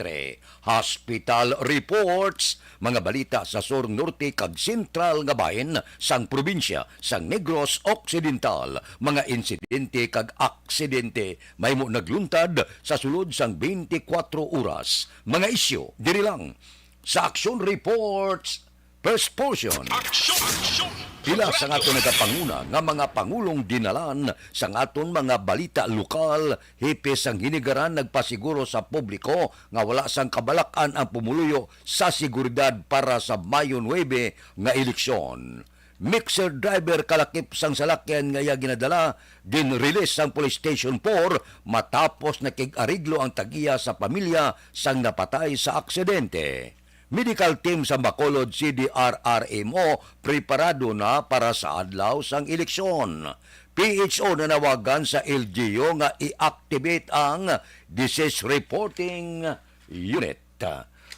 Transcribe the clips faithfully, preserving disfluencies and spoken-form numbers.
Three. Hospital reports, mga balita sa sur, norte, kag sentral nga bahin sang probinsya sang Negros Occidental, mga insidente kag aksidente mahimo nagluntad sa sulod sang twenty-four oras. Mga isyu diri lang sa Action Reports First Portion. Action! Action! Pila sa aton nagapanguna nga mga pangulong dinalan sang aton mga balita lokal, hepe sang hinigaran nagpasiguro sa publiko nga wala sang kabalak-an ang pumuluyo sa seguridad para sa Mayo nuebe nga eleksyon. Mixer driver kalakip sang salakyan nga iya ginadala, ginrelease sang Police Station four matapos nakig-ariglo ang tag-iya sa pamilya sang napatay sa aksidente. Medical team sa Bacolod C D R R M O preparado na para sa adlaw sang eleksyon. P H O nanawagan sa L G U nga i-activate ang disease reporting unit.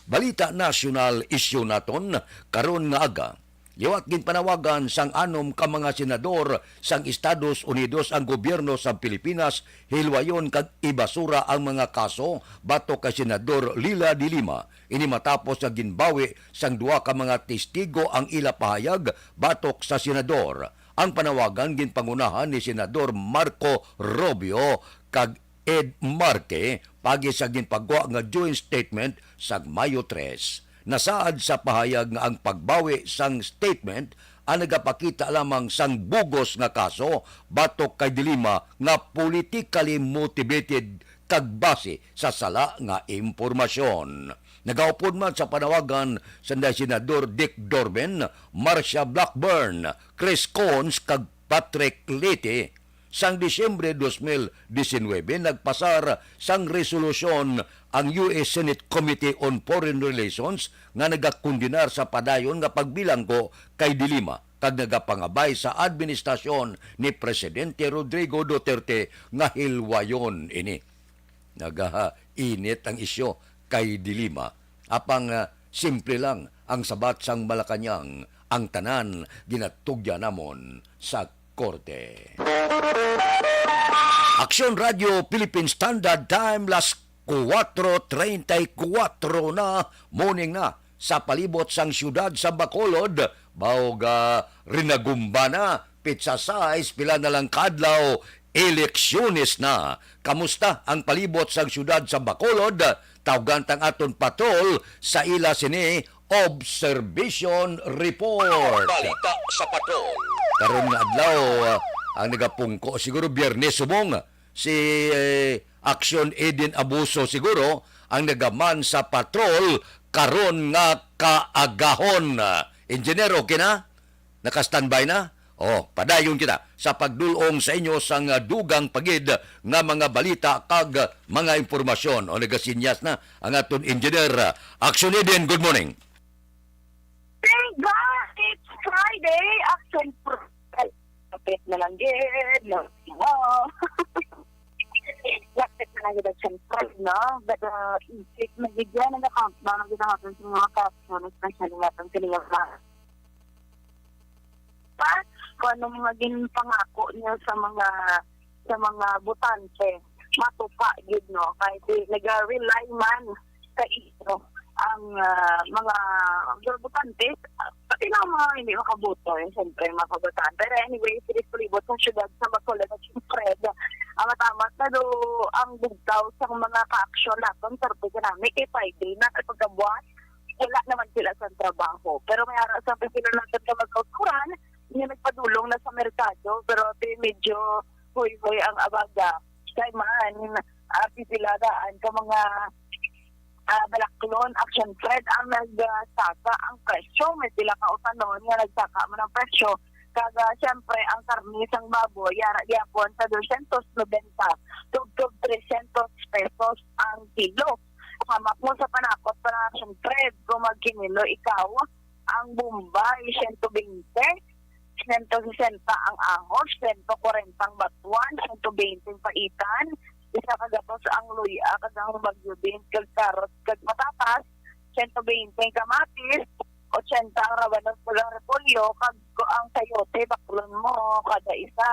Balita nasyonal, isyu naton karon nga aga. Liwat ginpanawagan sang anom ka mga senador sang Estados Unidos ang gobyerno sa Pilipinas hilwayon kag ibasura ang mga kaso batok kay Senador Leila de Lima. Ini matapos nga ginbawi sang duha ka mga testigo ang ila pahayag batok sa senador. Ang panawagan ginpangunahan ni Senador Marco Rubio kag Ed Marque pagi sa ginpagwa nga joint statement sa Mayo tres. Nasaad sa pahayag nga ang pagbawi sang statement ang nagapakita lamang sang bugos nga kaso batok kay De Lima nga politically motivated kag base sa sala nga impormasyon. Nagaupod man sa panawagan sanday Senador Dick Durbin, Marcia Blackburn, Chris Cons kag Patrick Liti. Sang Disyembre dos mil disinuybe, nagpasar sang resolusyon ang U S Senate Committee on Foreign Relations nga nagakondenar sa padayon nga pagbilanggo kay De Lima kag nagapangabay sa administrasyon ni Presidente Rodrigo Duterte nga hilwayon ini. Nagainit ang isyu kay De Lima. Apang, ah, simple lang ang sabat sang Malacañang, ang tanan ginatugyan namon sa korte. Aksyon Radio Philippine Standard Time, las kuwatro treinta y cuatro na, morning na sa palibot sang siyudad sa Bacolod, baog, ah, rinagumba na, pitsa sais, pila na lang ka adlaw, eleksyones na. Kamusta ang palibot sang siyudad sa Bacolod? Tawgan tang aton patrol sa ila sini observation report. Balita sa patrol. Karon nga adlaw, ah, ang nagapungko, siguro Biyernes subong, si, eh, Action Eden Abuso siguro ang nagaman sa patrol karon nga kaagahon. Engineer, okay na? Naka-standby na? Oh, padayon kita sa pagdul-ong sa inyo sang, ah, dugang pa gid nga mga balita kag mga impormasyon. O, nagasinyas na ang aton engineer. Action Eden, good morning. Thank God it's Friday. Action Friday. Kapit na lang gid, no? Wow. Lapit na lang gid ang Action Friday, no? But, uh, isip na gid yan, ang account na lang gid ang aton sa mga caption, especially natin sa mga pa kung ano mga ginpangako niya sa mga, sa mga botante, matupa gid, no? Kay di, naga-rely man sa inyo ang, ah, mga botante, pati na ang mga hindi makaboto, eh, siyempre, mga kabataan. Pero anyway, sa palibot sa siyudad sa Bacolod at siyempre, ang matamat na do ang bugtaw sa mga ka-aksyon naton, parte ka namin, kay Friday na, kay pagkabuhat, wala naman sila sa trabaho. Pero may ara sa pagkilo natin ka magkauturan, nga nagpadulong na sa merkado, pero ate, medyo hoy-hoy ang abaga. Kay man, ah, pipila daan ka mga, ah, balaklon, Action Friday ang nagsaka ang presyo. May pila ka utanon nga nagsaka man ang presyo. Kag, ah, siyempre, ang karne sang baboy, yara gyapon sa dosyentos nobenta, tubtob tresyentos pesos ang kilo. Hamak mo sa panakot para, siyempre, kung magkinilo ikaw, ang Bombay, siyento bente, siyento sesenta ang ahos, siyento kwarenta ang batuan, siyento bente ang paitan, isa ka gatos ang luya, kag ang bagyo beans, kag carrots, kag patatas, siyento bente ang kamatis, otsenta ang rabanos, kag ang repolyo, kag ang sayote, baklon mo, kada isa,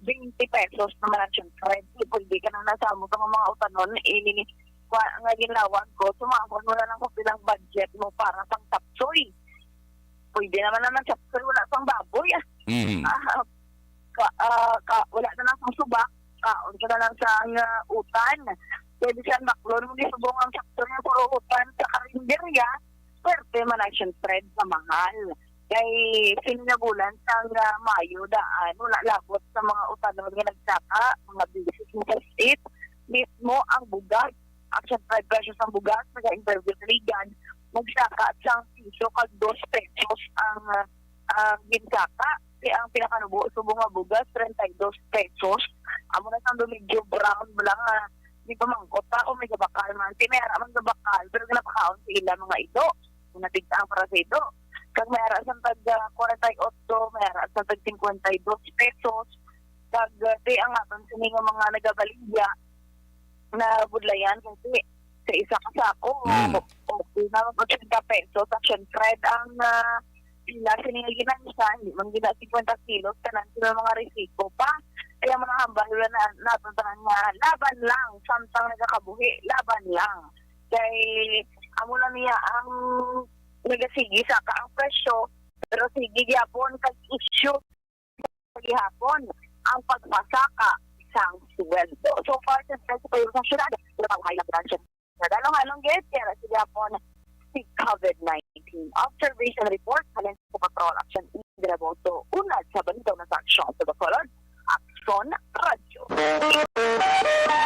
twenty pesos naman ang siyempre. Pwede ka na nasamo sa mga utanon, ini kwa-, nga ginlawag ko, sumahon mo na lang kung pilang budget mo para pang chapsoy. Pwede naman naman chapsoy, wala pang baboy, ah. Mhm. Ah, ka-, ah, ka-, wala na lang sang subak, kaon ka na lang sang, ah, utan. Kay bisan baklon mo, gisubong ang chapsoy nga puro utan sa karinderya, swerte man ang siyempre sa mahal. Kay sini nga bulan sang, ah, Mayo daan, wala labot sa mga utanon nga nagsaka, mga business sa state, mismo ang bugas, ang siyempre presyo sang bugas, nag-interview sa Ligan, nagsaka sang piso kag dos pesos ang, ah, ang ginsaka. Kay ang pinakanubo subong nga bugas, treinta y dos pesos. Amo na sang medyo brown lang, ah, di ba, mangkot pa kung may gabakal man. Si may ara man gabakal, pero ginapakaon sa ila mga ido. Kung natigtaan para sa ido. Kag may ara sang tag, ah, kwarenta y otso, may ara sang tag cincuenta y dos pesos. Kag, ah, di ang aton sini nga mga nagabaligya na budlayan kasi sa isa ka sako, Mm. okay na, ochenta pesos. Action Fred ang, ah, pila sini nga ginansa, hindi man gina cincuenta kilos, tanan sila mga resibo pa. Kaya mga hambal, wala na, naton tanan nga laban lang, samtang nagakabuhi, laban lang. Kay, amo lang niya ang nagasigi saka ang presyo, pero sige gyapon kag issue gihapon ang pagpasaka sang sweldo. So far, sa Secretary sa Syudad, wala pa high lang branch. Nadalong halong gate, kaya sige hapon si COVID nineteen. Observation report, halin sa Patrol Action East Graboso, unad sa Balita na sa Aksyon sa Bacolod, Aksyon Radyo.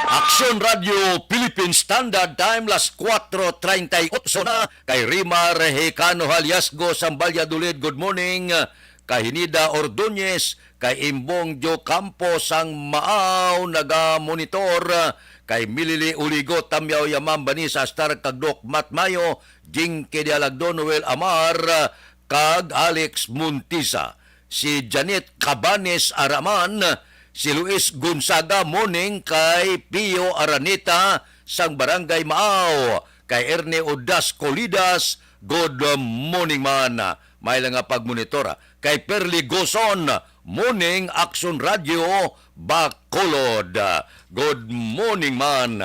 Aksyon Radyo Philippine Standard Time, las kuwatro treinta y ocho na, kay Rima Rehecano Haliasgo sang Valladolid, good morning. Kay Hinida Ordonez, kay Imbong Joe Campos sang Maaw nagamonitor, kay Milili Uligo, Tamyaw Yaman, Vanessa Astar, kag Doc Matt Mayo, Jinky Dialagdo, Noel Amar, kag Alex Montisa, si Janet Cabanes Araman, si Luis Gonzaga, morning, kay Pio Araneta sang Barangay Maaw, kay Ernie Odas Colidas, good morning man. May lang nga pagmonitor, ah. Kay Perly Goson, morning, Aksyon Radyo, Bacolod. Good morning man.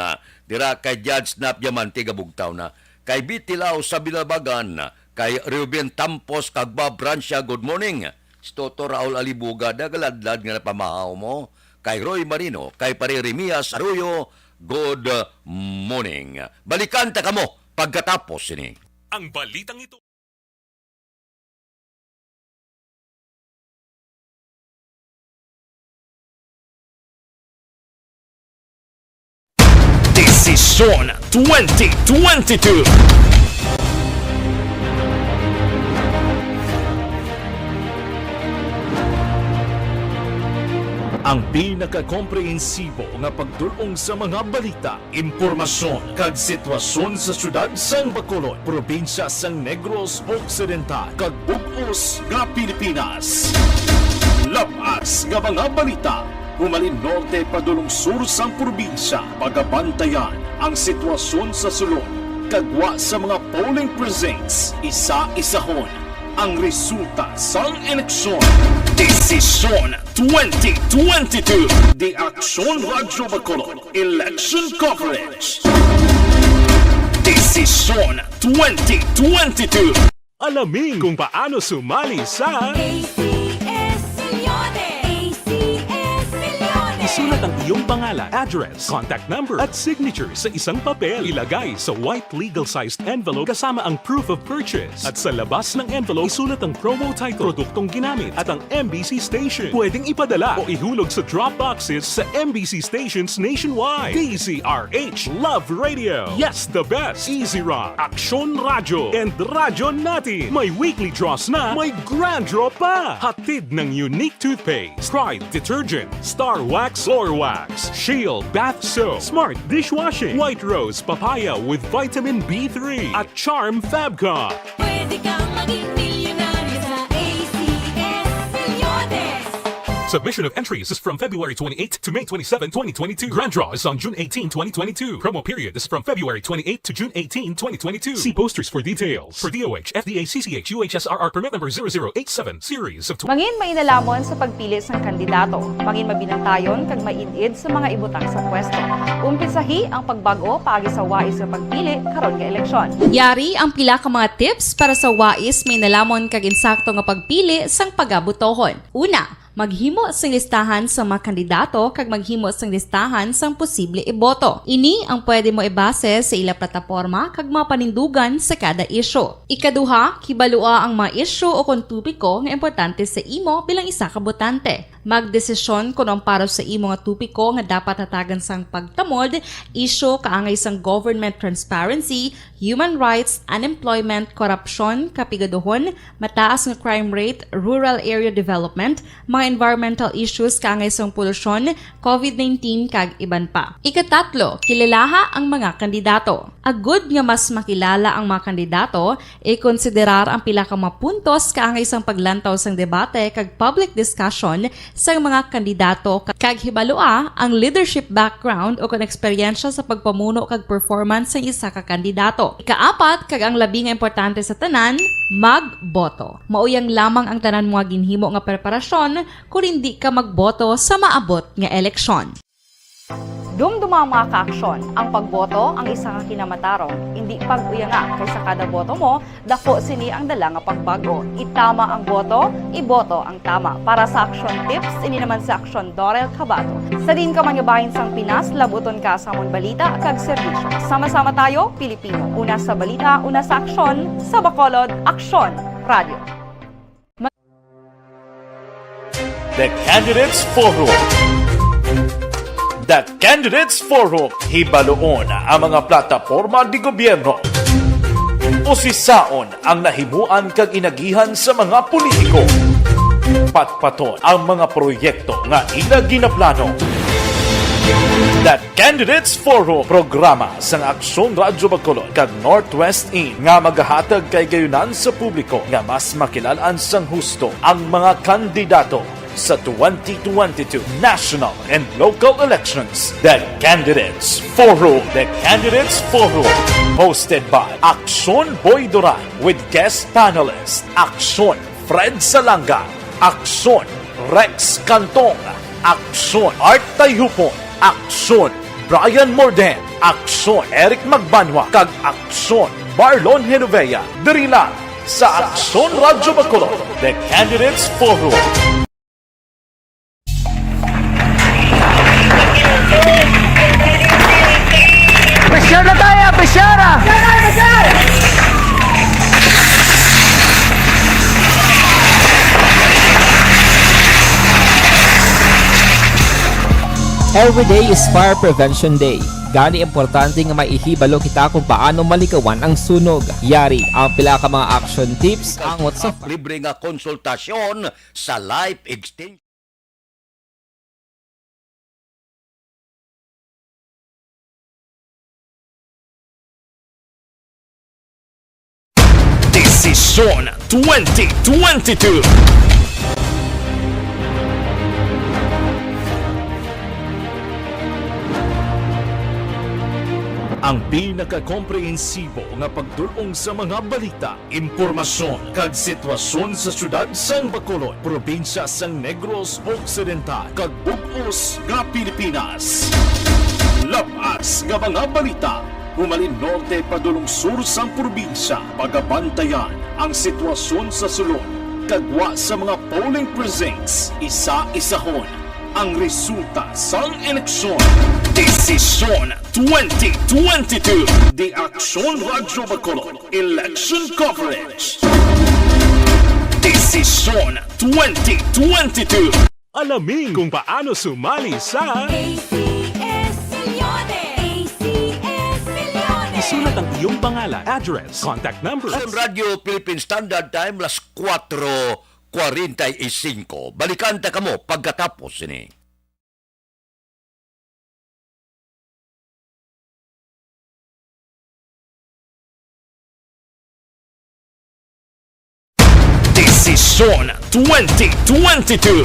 Dira kay Judge Nap Diamante, Gabugtaw na. Kay Bitilaw sa Bilabagan, kay Reuben Tampos kag Bob Francia, good morning. Si Toto Raul Alibuga, nagaladlad nga napamahaw mo. Kay Roy Marino, kay Pare Remias Arroyo, good morning. Balikan ta kamo pagkatapos sini. Ang balitang ito. Desisyon twenty twenty-two. Ang pinakakomprehensibo nga pagdul-ong sa mga balita, impormasyon, kag sitwasyon sa siyudad sang Bacolod, probinsya sang Negros Occidental, kag bug-os nga Pilipinas. Labas nga mga balita, humalin norte padulong sur sang probinsya, pagabantayan ang sitwasyon sa sulod, kag gwa sa mga polling precincts, isa-isahon ang resulta sang eleksyon. Desisyon twenty twenty-two, The Aksyon Radyo Bacolod Election Coverage. Desisyon twenty twenty-two. Alamin kung paano sumali sa A C S Millones. A C S Millones. Isulat ang iyong pangalan, address, contact number, at signature sa isang papel. Ilagay sa white legal-sized envelope kasama ang proof of purchase. At sa labas ng envelope, isulat ang promo title, produktong ginamit, at ang M B C station. Pwedeng ipadala o ihulog sa drop boxes sa M B C stations nationwide. D Z R H, Love Radio. Yes, the best. Easy Rock, Aksyon Radyo, and Radyo Natin. May weekly draws na, may grand draw pa. Hatid ng Unique Toothpaste, Pride Detergent, Star Wax Floor Wax, Shield Bath Soap, Smart Dishwashing, White Rose Papaya with Vitamin B three, at Charm Fabcon. Pwede kang maging milyonaryo sa A C S Millones. Submission of entries is from February twenty-eighth to May twenty-seven, twenty twenty-two. Grand draw is on June eighteen, twenty twenty-two. Promo period is from February twenty-eighth to June eighteen, twenty twenty-two. See posters for details. For D O H, F D A, C C H, U H S R R permit number zero zero eight seven, series of tw- Mangin mainalamon sa pagpili sang kandidato. Mangin mabinantayon kag maid-id sa mga ibutang sa pwesto. Umpisahi ang pagbag-o paagi sa wais nga pagpili karon nga eleksyon. Yari ang pila ka mga tips para sa wais, mainelamon kag insakto nga pagpili sang pagabotohon. Una, maghimo sing listahan sa mga kandidato kag maghimo sing listahan sang posible iboto. Ini ang pwede mo ibase sa ila plataporma kag mga panindugan sa kada isyu. Ikaduha, kibalua ang mga isyu o kon topiko nga importante sa imo bilang isa ka botante. Magdesisyon kon ang para sa imo nga topiko nga dapat hatagan sang pagtamod, isyu kaangay sang government transparency, human rights, unemployment, korupsyon, kapigaduhon, mataas nga crime rate, rural area development, mga environmental issues kaangay sang polusyon, covid nineteen, kag iban pa. Ikatatlo, kilalaha ang mga kandidato. Agud nga mas makilala ang mga kandidato, ikonsiderar ang pila ka mga puntos kaangay sang paglantaw sang debate kag public discussion sang mga kandidato, kag hibalua ang leadership background o kon eksperyensya sa pagpamuno kag performance sang isa ka kandidato. Ikaapat, kag ang labi nga importante sa tanan, magboto. Mauyang lamang ang tanan mo nga ginhimo nga preparasyon kon indi ka magboto sa maabot nga eleksyon. Dumduma ang mga kaaksyon. Ang pagboto ang isa ka kinamatarong. Indi pag-uyanga, kay sa kada boto mo, dako sini ang dala nga pagbago. Itama ang boto, iboto ang tama. Para sa Aksyon Tips, ini naman si Aksyon Dorel Cabato. Sa diin ka man nga bahin sang Pinas, labuton ka sa amon balita kag serbisyo. Sama-sama tayo, Pilipino. Una sa balita, una sa aksyon, sa Bacolod, Aksyon Radio. The Candidates Forum. The Candidates Forum, hibaluon ang mga plataporma de gobyerno. Usisaon ang nahimuan kag inagihan sa mga politiko. Patpaton ang mga proyekto nga ila ginaplano. The Candidates Forum, programa sang Aksyon Radyo Bacolod kag Northwest In nga magahatag kahigayonan sa publiko nga mas makilal-an sang husto ang mga kandidato sa twenty twenty-two national and local elections. The Candidates Forum. The Candidates Forum, hosted by Aksyon Boy Duran with guest panelist Aksyon Fred Salanga, Aksyon Rex Cantong, Aksyon Art Tayhupon, Aksyon Brian Morden, Aksyon Eric Magbanwa, kag Aksyon Marlon Genovea, diri lang sa Aksyon Radyo Bacolod, The Candidates Forum. Pressure na tayo, pressure! Every day is Fire Prevention Day. Gani, importante nga maihibalo kita kung paano malikawan ang sunog. Yari ang pila ka mga action tips angot sa libre nga konsultasyon sa life extension. Desisyon twenty twenty-two. Ang pinakakomprehensibo nga pagdul-ong sa mga balita, impormasyon, kag sitwasyon sa siyudad sang Bacolod, probinsya sang Negros Occidental, kag bug-os nga Pilipinas. Lab-as nga mga balita, humalin norte padulong sur sang probinsya, pagabantayan ang sitwasyon sa sulod, kag gwa sa mga polling precincts, isa-isahon ang resulta sang eleksyon. Desisyon twenty twenty-two. The Aksyon Radyo Bacolod Election Coverage. Desisyon twenty twenty-two. Alamin kung paano sumali sa A C S Milyones! A C S Milyones! Isulat ang iyong pangalan, address, contact number. Aksyon Radyo Philippine Standard Time, las kuwatro kwarenta y singko. Balikan ta kamo pagkatapos sini. Desisyon twenty twenty-two.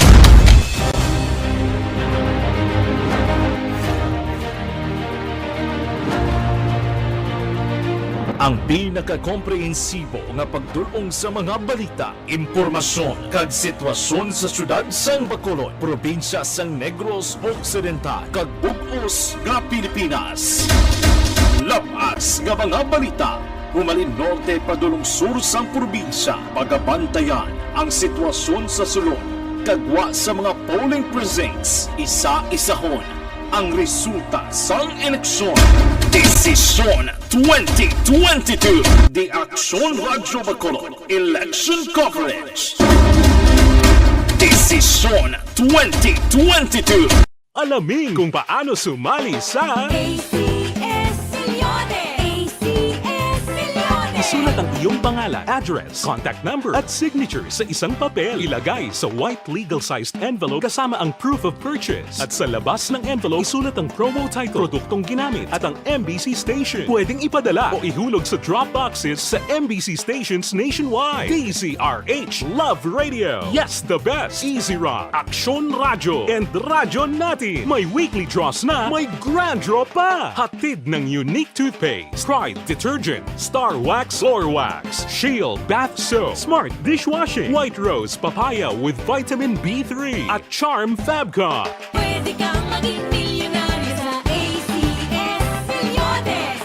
Ang pinakakomprehensibo nga pagdul-ong sa mga balita, impormasyon, kag sitwasyon sa siyudad sang Bacolod, probinsya sang Negros Occidental, kag bug-os nga Pilipinas. Labas nga mga balita, humalin norte padulong sur sang probinsya, pagabantayan ang sitwasyon sa sulod, kag gwa sa mga polling precincts, isa-isahon ang resulta sang eleksyon. Desisyon twenty twenty-two, The Aksyon Radyo Bacolod Election Coverage. Desisyon twenty twenty-two. Alamin kung paano sumali sa A C S Millones. A C S Millones. Isulat ang iyong pangalan, address, contact number, at signature sa isang papel. Ilagay sa white legal-sized envelope kasama ang proof of purchase. At sa labas ng envelope, isulat ang promo title, produktong ginamit, at ang M B C station. Pwedeng ipadala o ihulog sa drop boxes sa M B C stations nationwide. D Z R H, Love Radio. Yes, the best. Easy Rock, Aksyon Radyo, and Radyo Natin. May weekly draws na, may grand draw pa. Hatid ng Unique Toothpaste, Pride Detergent, Star Wax, Floor Wax, Shield Bath Soap, Smart Dishwashing, White Rose Papaya with Vitamin B three, at Charm Fabcon. Pwede kang maging milyonaryo sa A C S Millones.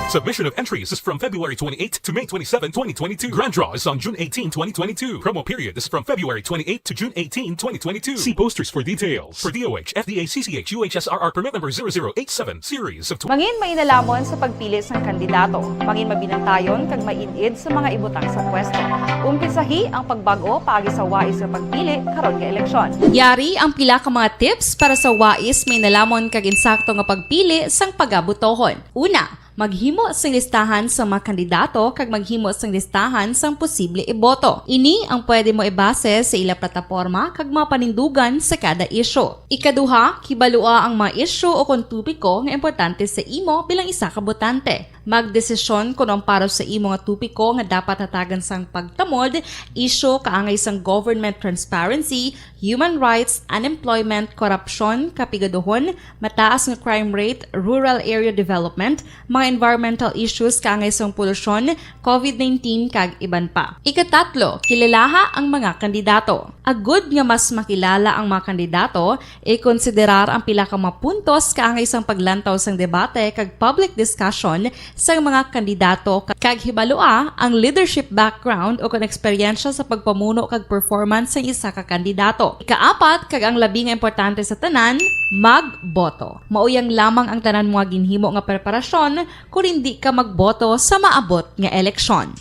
Submission of entries is from February twenty-eighth to May twenty-seven, twenty twenty-two. Grand draw is on June eighteen, twenty twenty-two. Promo period is from February twenty-eighth to June eighteen, twenty twenty-two. See posters for details. For D O H, F D A, C C H, U H S R R permit number zero zero eight seven, series of tw- Mangin mainalamon sa pagpili sang kandidato. Mangin mabinantayon kag maid-id sa mga ibutang sa pwesto. Umpisahi ang pagbag-o paagi sa wais nga pagpili karon nga eleksyon. Yari ang pila ka mga tips para sa wais, mainalamon kag insakto nga pagpili sang pagabotohon. Una, maghimo sing listahan sa mga kandidato kag maghimo sing listahan sang posible iboto. Ini ang pwede mo ibase sa ila plataporma kag mga panindugan sa kada isyu. Ikaduha, kibalua ang mga isyu o kon topiko nga importante sa imo bilang isa ka botante. Magdesisyon kon ang para sa imo nga topiko nga dapat hatagan sang pagtamod, isyu kaangay sang government transparency, human rights, unemployment, korupsyon, kapigaduhon, mataas nga crime rate, rural area development, mga environmental issues kaangay sang polusyon, covid nineteen, kag iban pa. Ikatatlo, kilalaha ang mga kandidato. Agud nga mas makilala ang mga kandidato, ikonsiderar ang pila ka mga puntos kaangay sang paglantaw sang debate kag public discussion sang mga kandidato, kag hibalua ang leadership background o kon eksperyensya sa pagpamuno kag performance sang isa ka kandidato. Ikaapat, kag ang labi nga importante sa tanan, magboto. Mauyang lamang ang tanan mga ginhimo nga preparasyon kon indi ka magboto sa maabot nga eleksyon.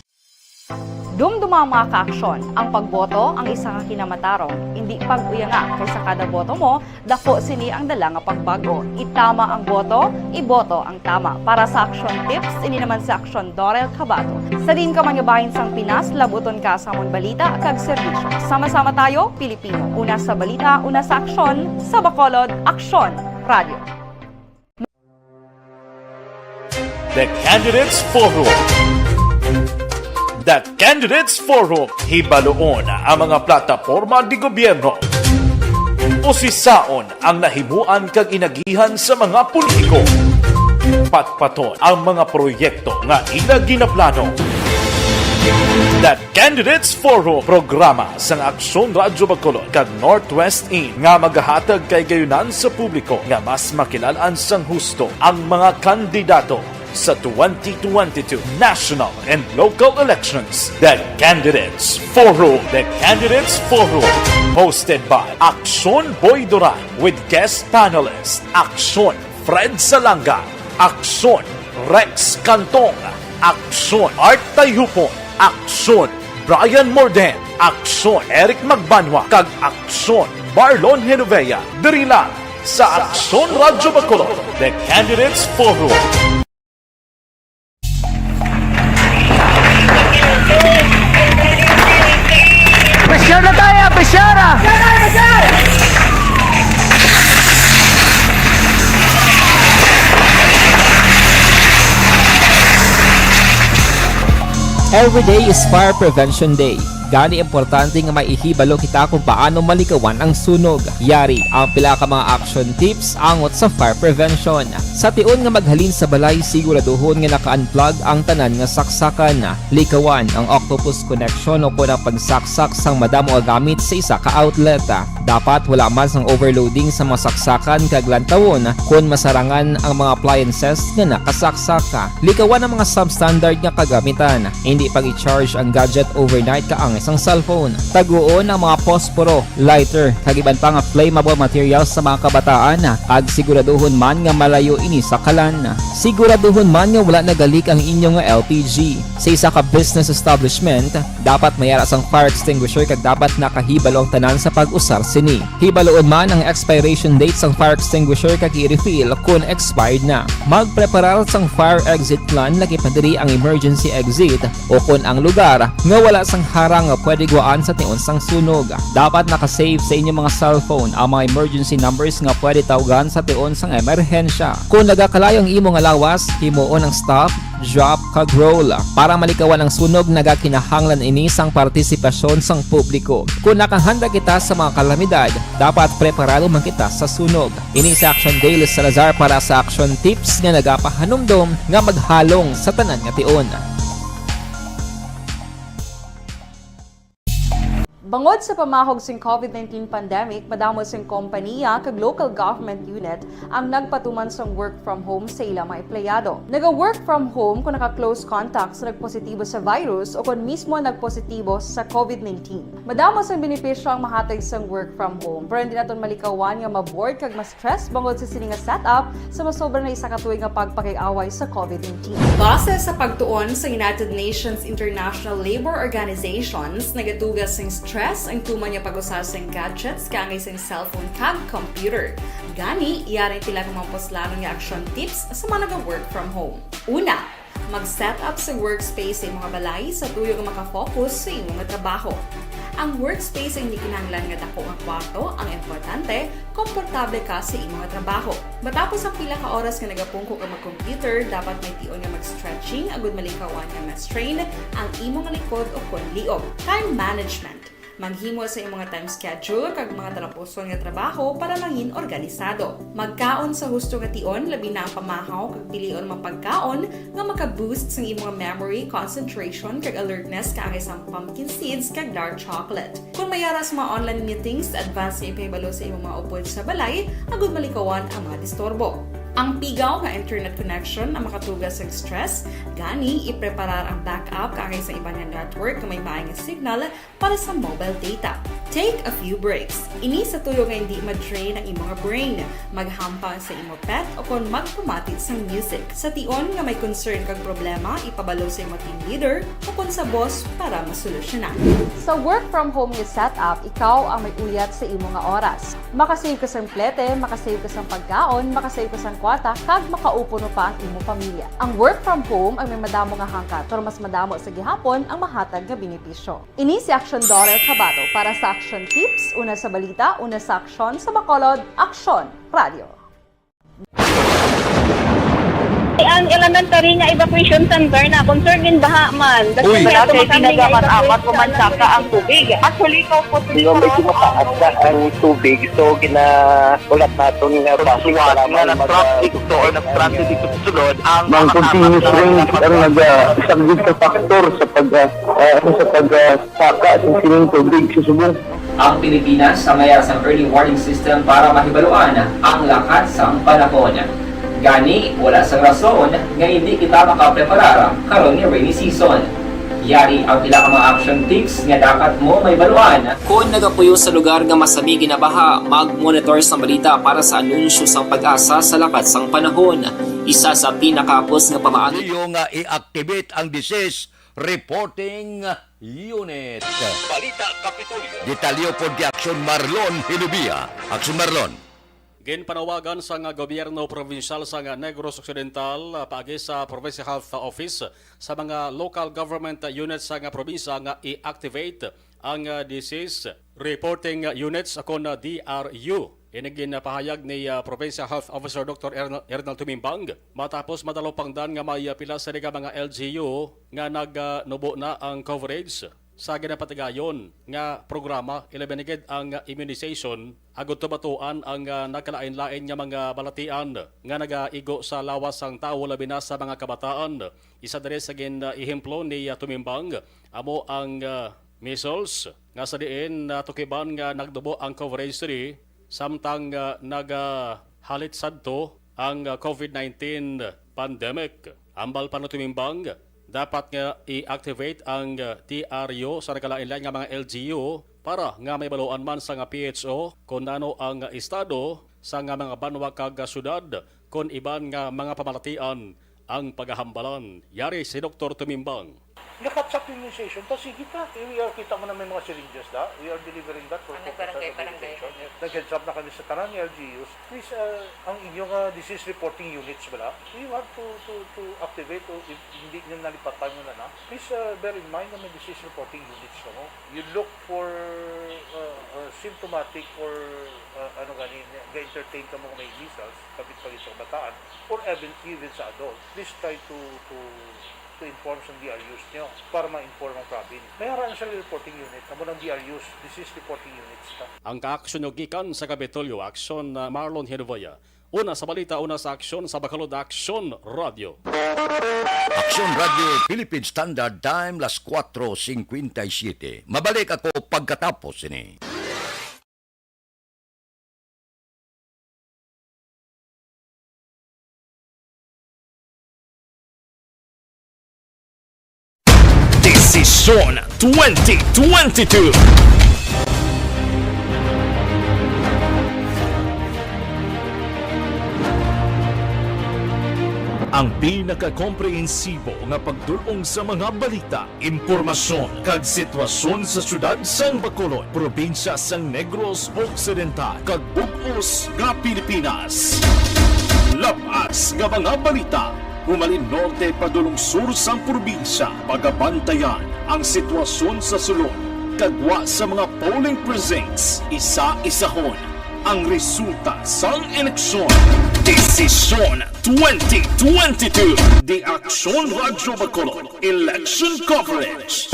Dumduma, mga kaaksyon, ang pagboto ang isa ka kinamatarong. Indi pag-uyanga, kay sa kada boto mo, dako sini ang dala nga pagbag-o. Itama ang boto, iboto ang tama. Para sa Aksyon Tips, ini naman si Aksyon Dorel Cabato. Sa diin ka man nga bahin sang Pinas, labuton ka sa amon balita kag serbisyo. Sama-sama tayo, Pilipino. Una sa balita, una sa aksyon, sa Bacolod, Aksyon Radio. The Candidates Forum. The Candidates Forum, hibaluon ang mga plataporma di gobyerno. Usisaon ang nahimuan kag inagihan sa mga politiko. Patpaton ang mga proyekto nga ila ginaplano. The Candidates Forum, programa sang Aksyon Radyo Bacolod kag Northwest In nga magahatag kahigayonan sa publiko nga mas makilal-an sang husto ang mga kandidato sa twenty twenty-two national and local elections. The Candidates Forum. The Candidates Forum, hosted by Aksyon Boy Duran with guest panelist Aksyon Fred Salanga, Aksyon Rex Cantong, Aksyon Art Tayhupon, Aksyon Brian Morden, Aksyon Eric Magbanwa, kag Aksyon Marlon Genovea. Diri lang sa Aksyon Radyo Bacolod, The Candidates Forum. Pressure na tayo, pressure na! Every day is Fire Prevention Day. Gani, importante nga may ihibalo kita kung paano malikawan ang sunog. Yari ang pila ka mga action tips angot sa fire prevention. Sa tion nga maghalin sa balay, siguraduhon nga naka-unplug ang tanan nga saksakan. Likawan ang octopus connection o kon ang pagsaksak sang madamo nga gamit sa isa ka outlet. Dapat wala man sang overloading sa mga saksakan kag lantawon kon masarangan ang mga appliances nga nakasaksak. Likawan ang mga substandard nga kagamitan. Hindi pag-i-charge ang gadget overnight kaangay sang cellphone. Taguon ang mga posporo, lighter, kag iban pa nga flammable materials sa mga kabataan, kag siguraduhon man nga malayo ini sa kalan. Siguraduhon man nga wala nagalik ang inyo nga L P G. Sa isa ka business establishment, dapat may ara sang fire extinguisher kag dapat nakahibalo ang tanan sa pag-usar sini. Hibaluon man ang expiration date sang fire extinguisher kag i-refill kon expired na. Magpreparar sang fire exit plan, lakip na diri ang emergency exit o kon ang lugar nga wala sang harang nga pwede gwaan sa tion sang sunog. Dapat naka-save sa inyo mga cellphone ang mga emergency numbers nga pwede tawgan sa tion sang emerhensya. Kon nagakalayo ang imo nga lawas, himuon ang stop, drop, kag roll. Para malikawan ang sunog, nagakinahanglan ini sang partisipasyon sang publiko. Kon nakahanda kita sa mga kalamidad, dapat preparado man kita sa sunog. Ini si Action Dale Salazar para sa Action Tips nga nagapahanumdom nga maghalong sa tanan nga tion. Bangod sa pamahog sing covid nineteen pandemic, madamo sing kompaniya kag local government unit ang nagpatuman sang work from home sa ila mga empleyado. Naga-work from home kon naka-close contact sa nagpositibo sa virus o kon mismo nagpositibo sa covid nineteen. Madamo sang benepisyo ang mahatag sang work from home, pero hindi naton malikawan nga ma-bored kag ma-stress bangod sa sini nga setup sa masobra na isa ka tuig nga pagpakig-away sa covid nineteen. Base sa pagtuon sa United Nations International Labour Organizations, nagatuga sing stress ang tuman nga pag-usa sing gadgets kaangay sing cellphone kag computer. Gani, yari ang pila ka mga puslanon nga action tips sa mga naga-work from home. Una, mag-set up sa workspace sa imong balay sa tuyo nga makafocus sa imo nga trabaho. Ang workspace ay hindi kinahanglan nga dako nga kwarto, ang importante, komportable ka sa imo nga trabaho. Matapos ang pila ka oras nga nagapungko ka mag-computer, dapat may tion nga mag-stretching agud malikawan nga ma-strain ang imo nga likod o kon liog. Time management. Maghimo sa imo nga time schedule kag mga talapuson nga trabaho para mangin organisado. Magkaon sa husto nga tion, labi na ang pamahaw kag pilion man pagkaon nga maka-boost sang imo nga memory, concentration, kag alertness kaangay sang pumpkin seeds kag dark chocolate. Kon may ara sa mga online meetings, advance nga ipahibalo sa imo mga upod sa balay agud malikawan ang mga disturbo. Ang pigaw nga internet connection ang makatuga sang stress, gani ipreparar ang backup kaangay sa iban nga network nga may maay nga signal para sa mobile data. Take a few breaks. Ini sa tuyo nga hindi ma-drain ang imo nga brain. Maghampang sa imo pet o kon magpamati sang music. Sa tion nga may concern kag problema, ipabalo sa imo team leader o kon sa boss para masolusyonan. Sa work from home nga setup, ikaw ang may uyat sa imo nga oras. Makasave ka sang plete, makasave ka sang pagkaon, makasave ka sang kwarta, kag makaupo no pa ang imo pamilya. Ang work from home ang may madamo nga hangkat, pero mas madamo sa gihapon ang mahatag nga benepisyo. Ini si Action Daughter Kabato para sa Action Tips, una sa balita, una sa aksyon, sa Bacolod, Aksyon Radio. Ang elementary nga evacuation center na concern in baha man. Uy. Wala kay ginagamat-amat, kumansaka ang tubig. Actually, ikaw po, medyo mataas na ang tubig, so gina-, ulat naton nga basic nga mag-, nag-transit dito sa sulod ang mga continuous rain ang nag-, ah, isang big factor sa pag, ah, ah, ano, sa pag, ah, saka sa sining tubig sa subong. Ang Pilipinas ang may sang early warning system para mahibaluan ang lakat sang panahon. Gani, wala sang rason nga hindi kita makapreparar karon nga rainy season. Yari ang pila ka mga action tips nga dapat mo mahibaluan. Kon nagapuyo sa lugar nga masami ginabaha, mag-monitor sa balita para sa anunsyo sang PAGASA sa lakat sang panahon. Isa sa pinakahapos nga pamaagi. Niyo nga i-activate ang disease reporting unit. Balita Kapitolyo. Detalyo pod kay Aksyon Marlon Hilubia. Aksyon Marlon. Ginpanawagan sang gobyerno probinsyal sang Negros Occidental, ah, paagi sa Provincial Health Office sa mga local government units sang probinsya nga i-activate ang, ah, disease reporting units, o kon, ah, D R U. Ini ginpahayag ni, ah, Provincial Health Officer Doktor Ern-, Ernald Tumimbang matapos madalupangdan nga may, ah, pila sini ka mga L G U nga nag, ah, nubo na ang coverage. sa ginapatigayon nga programa, ilabi na gid ang immunization, agud tubatuan ang, ah, nagkalain-lain nga mga balatian nga nagaigo sa lawas sang tawo, labi na sa mga kabataan. Isa diri sa gin, ah, ehemplo ni, ah, Tumimbang amo ang, ah, measles, nga sa diin natukiban nga nagdubo ang coverage diri, samtang, ah, nagahalit sadto ang, ah, covid nineteen pandemic. Ambal pa ni Tumimbang, dapat nga i-activate ang, ah, D R U sa nagkalain-lain nga mga L G U para nga mahibaluan man sa nga P H O kon ano ang estado sa nga mga banwa kag, ah, syudad kon iban nga mga pamalatian ang pagahambalan. Yari si Doktor Tumimbang. Nakatsak yung immunization, ta sige ta. Eh, we are, kita mo na may mga syringes da. We are delivering that for Ang focus barangay, on barangay. Immunization. Yes. Nag-heads up na kami sa tanan nga L G Us. Please, uh, ang inyong, uh, disease reporting units bala, you have to, to, to activate o if hindi nyo nalipatan yun na. Please, uh, bear in mind na may disease reporting units kamo. You look for, uh, uh, symptomatic or, uh, ano gani, ga-entertain kamo nga may measles, kapit-kapit sa kabataan, or even, even sa adult. Please try to, to, to inform sa D R Us nyo para ma-inform ang province. May ara na sila reporting unit, amo ng D R Us, disease reporting units ta. Ang kaaksyon gikan sa Kapitolyo Aksyon, uh, Marlon Hinovea. Una sa balita, una sa aksyon sa Bacolod Aksyon Radio. Aksyon Radio, Philippine Standard Time, las cuatro cincuenta y siete. Mabalik ako pagkatapos sini. Desisyon twenty twenty-two. Ang pinakakomprehensibo nga pagdul-ong sa mga balita, impormasyon, kag sitwasyon sa siyudad sang Bacolod, probinsya sang Negros Occidental, kag bug-os nga Pilipinas. Labas nga mga balita, humalin norte padulong sur sang probinsya, pagabantayan ang sitwasyon sa sulod, kag gwa sa mga polling precincts, isa-isahon ang resulta sang eleksyon. Desisyon twenty twenty-two. The Aksyon Radyo Bacolod Election Coverage.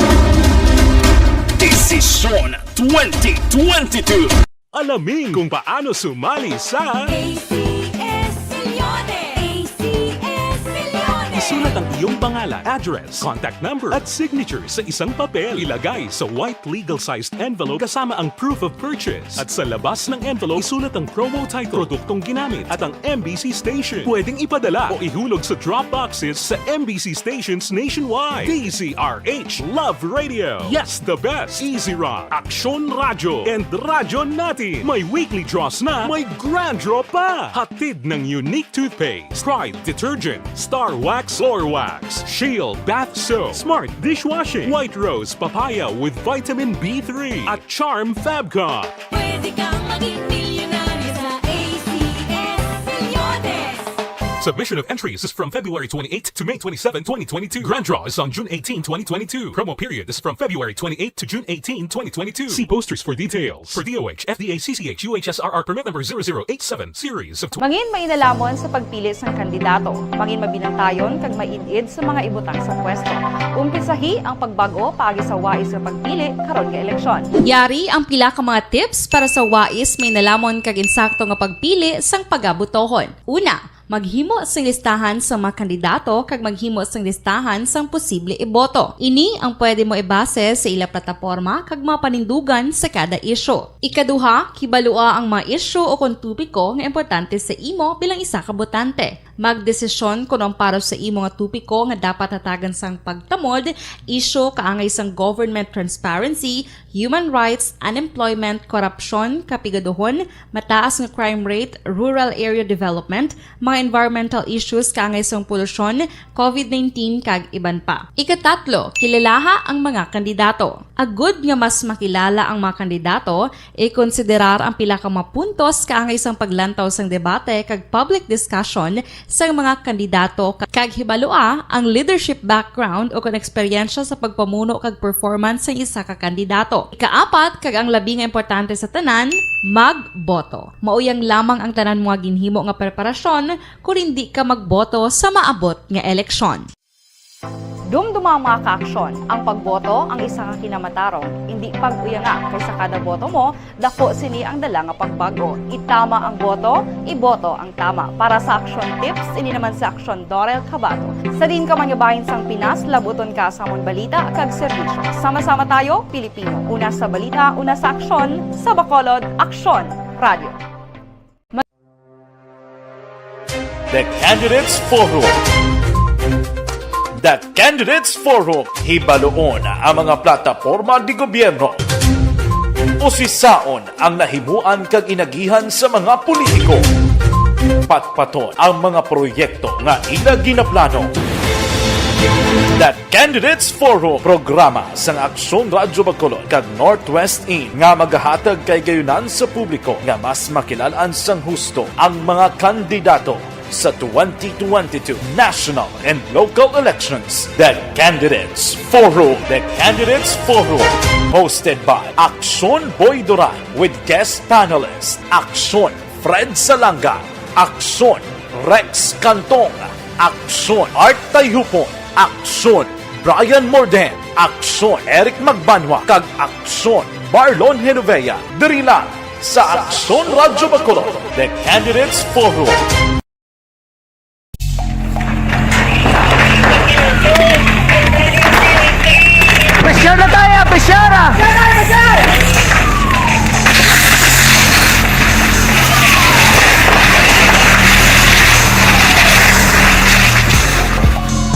Desisyon twenty twenty-two. Alamin kung paano sumali sa A C S Milyones! A C S Milyones! Isulat ang iyong pangalan, address, contact number, at signature sa isang papel. Ilagay sa white legal-sized envelope kasama ang proof of purchase. At sa labas ng envelope, isulat ang promo title, produktong ginamit, at ang M B C station. Pwedeng ipadala o ihulog sa drop boxes sa M B C stations nationwide. D Z R H Love Radio. Yes, the best. Easy Rock, Aksyon Radyo, and Radyo Natin. May weekly draws na, may grand draw pa. Hatid ng Unique Toothpaste, Pride Detergent, Star Wax Floor Wax, Shield Bath Soap, Smart Dishwashing, White Rose Papaya with Vitamin B three, at Charm Fabcon. Pwede kang maging milyonaryo sa A C S Milyones. Submission of entries is from February twenty-eighth to May twenty-seven, twenty twenty-two. Grand draw is on June eighteen, twenty twenty-two. Promo period is from February twenty-eighth to June eighteen, twenty twenty-two. See posters for details. For D O H, F D A, C C H, U H S R R permit number zero zero eight seven, series of tw- Mangin mainalamon sa pagpili sang kandidato. Mangin mabinantayon kag maid-id sa mga ibutang sa pwesto. Umpisahi ang pagbag-o paagi sa wais nga pagpili karon nga eleksyon. Yari ang pila ka mga tips para sa wais mainalamon kag insakto nga pagpili sang pagabotohon. Una, maghimo sing listahan sa mga kandidato kag maghimo sing listahan sang posible iboto. Ini ang pwede mo ibase sa ila plataporma kag mga panindugan sa kada isyu. Ikaduha, kibalua ang mga isyu o kon topiko nga importante sa imo bilang isa ka botante. Magdesisyon kon ang para sa imo nga topiko nga dapat hatagan sang pagtamod, isyu kaangay sang government transparency, human rights, unemployment, korupsyon, kapigaduhon, mataas nga crime rate, rural area development, mga environmental issues kaangay sang polusyon, covid nineteen, kag iban pa. Ikatatlo, kilalaha ang mga kandidato. Agud nga mas makilala ang mga kandidato, ikonsiderar ang pila ka mga puntos kaangay sang paglantaw sang debate kag public discussion sang mga kandidato ka-, kag hibalua ang leadership background o kon eksperyensya sa pagpamuno kag performance sang isa ka kandidato. Ikaapat, kag ang labi nga importante sa tanan, magboto. Mauyang lamang ang tanan mo nga ginhimo nga preparasyon kon indi ka magboto sa maabot nga eleksyon. Dumduma, mga ka-aksyon, ang pagboto ang isa ka kinamatarong. Indi pag-uyanga, kay sa kada boto mo, dako sini ang dala nga pagbago. Itama ang boto, iboto ang tama. Para sa Aksyon Tips, ini naman si Aksyon Dorel Cabato. Sa diin ka man nga bahin sang Pinas, labuton ka sa amon balita kag serbisyo. Sama-sama tayo, Pilipino. Una sa balita, una sa aksyon, sa Bacolod, Aksyon Radio. The Candidates Forum. The Candidates Forum, hibaluon ang mga plataporma de gobyerno. Usisaon ang nahimuan kag inagihan sa mga politiko. Patpaton ang mga proyekto nga ila ginaplano. The Candidates Forum, programa sang Aksyon Radyo Bacolod kag Northwest In nga magahatag kay gayunan sa publiko nga mas makilal-an sang husto ang mga kandidato sa twenty twenty-two national and local elections. The Candidates Forum. The Candidates Forum, hosted by Aksyon Boy Duran with guest panelist Aksyon Fred Salanga, Aksyon Rex Cantong, Aksyon Art Tayhupon, Aksyon Brian Morden, Aksyon Eric Magbanwa, kag Aksyon Marlon Genovea. Diri lang sa Aksyon Radyo Bacolod, The Candidates Forum. Pressure na tayo! Pressure na!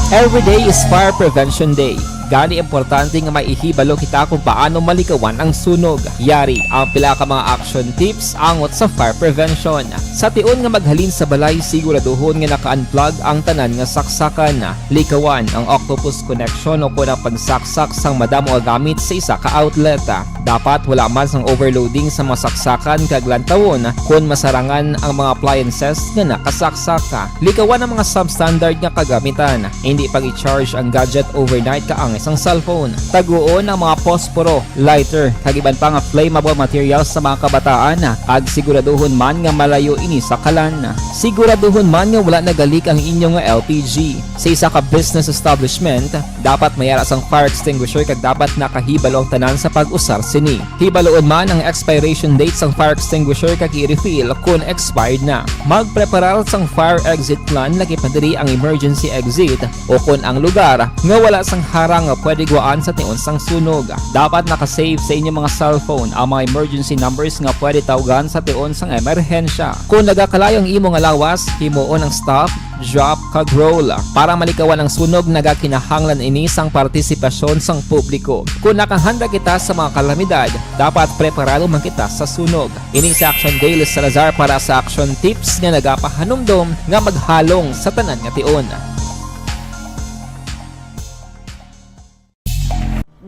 Every day is Fire Prevention Day. Gani, importante nga may ihibalo kita kung paano malikawan ang sunog. Yari ang pila ka mga action tips angot sa fire prevention. Sa tion nga maghalin sa balay, siguraduhon nga naka-unplug ang tanan nga saksakan. Likawan ang octopus connection o kon ang pagsaksak sang madamo nga gamit sa isa ka outlet. Dapat wala man sang overloading sa mga saksakan kag lantawon kon masarangan ang mga appliances nga nakasaksak. Likawan ang mga substandard nga kagamitan. Hindi pag-i-charge ang gadget overnight kaangay sang cellphone. Taguon ang mga posporo, lighter, kag iban pa nga flammable materials sa mga kabataan, kag siguraduhon man nga malayo ini sa kalan. Siguraduhon man nga wala nagalik ang inyo nga L P G. Sa isa ka business establishment, dapat may ara sang fire extinguisher kag dapat nakahibalo ang tanan sa pag-usar sini. Hibaluon man ang expiration date sang fire extinguisher kag i-refill kon expired na. Magpreparar sang fire exit plan, lakip na diri ang emergency exit o kon ang lugar nga wala sang harang nga pwede gwaan sa tion sang sunog. Dapat naka-save sa inyo mga cellphone ang mga emergency numbers nga pwede tawgan sa tion sang emerhensya. Kon nagakalayo ang imo nga lawas, himuon ang stop, drop, kag roll. Para malikawan ang sunog, nagakinahanglan ini sang partisipasyon sang publiko. Kon nakahanda kita sa mga kalamidad, dapat preparado man kita sa sunog. Ini si Action Dale Salazar para sa Action Tips nga nagapahanumdom nga maghalong sa tanan nga tion.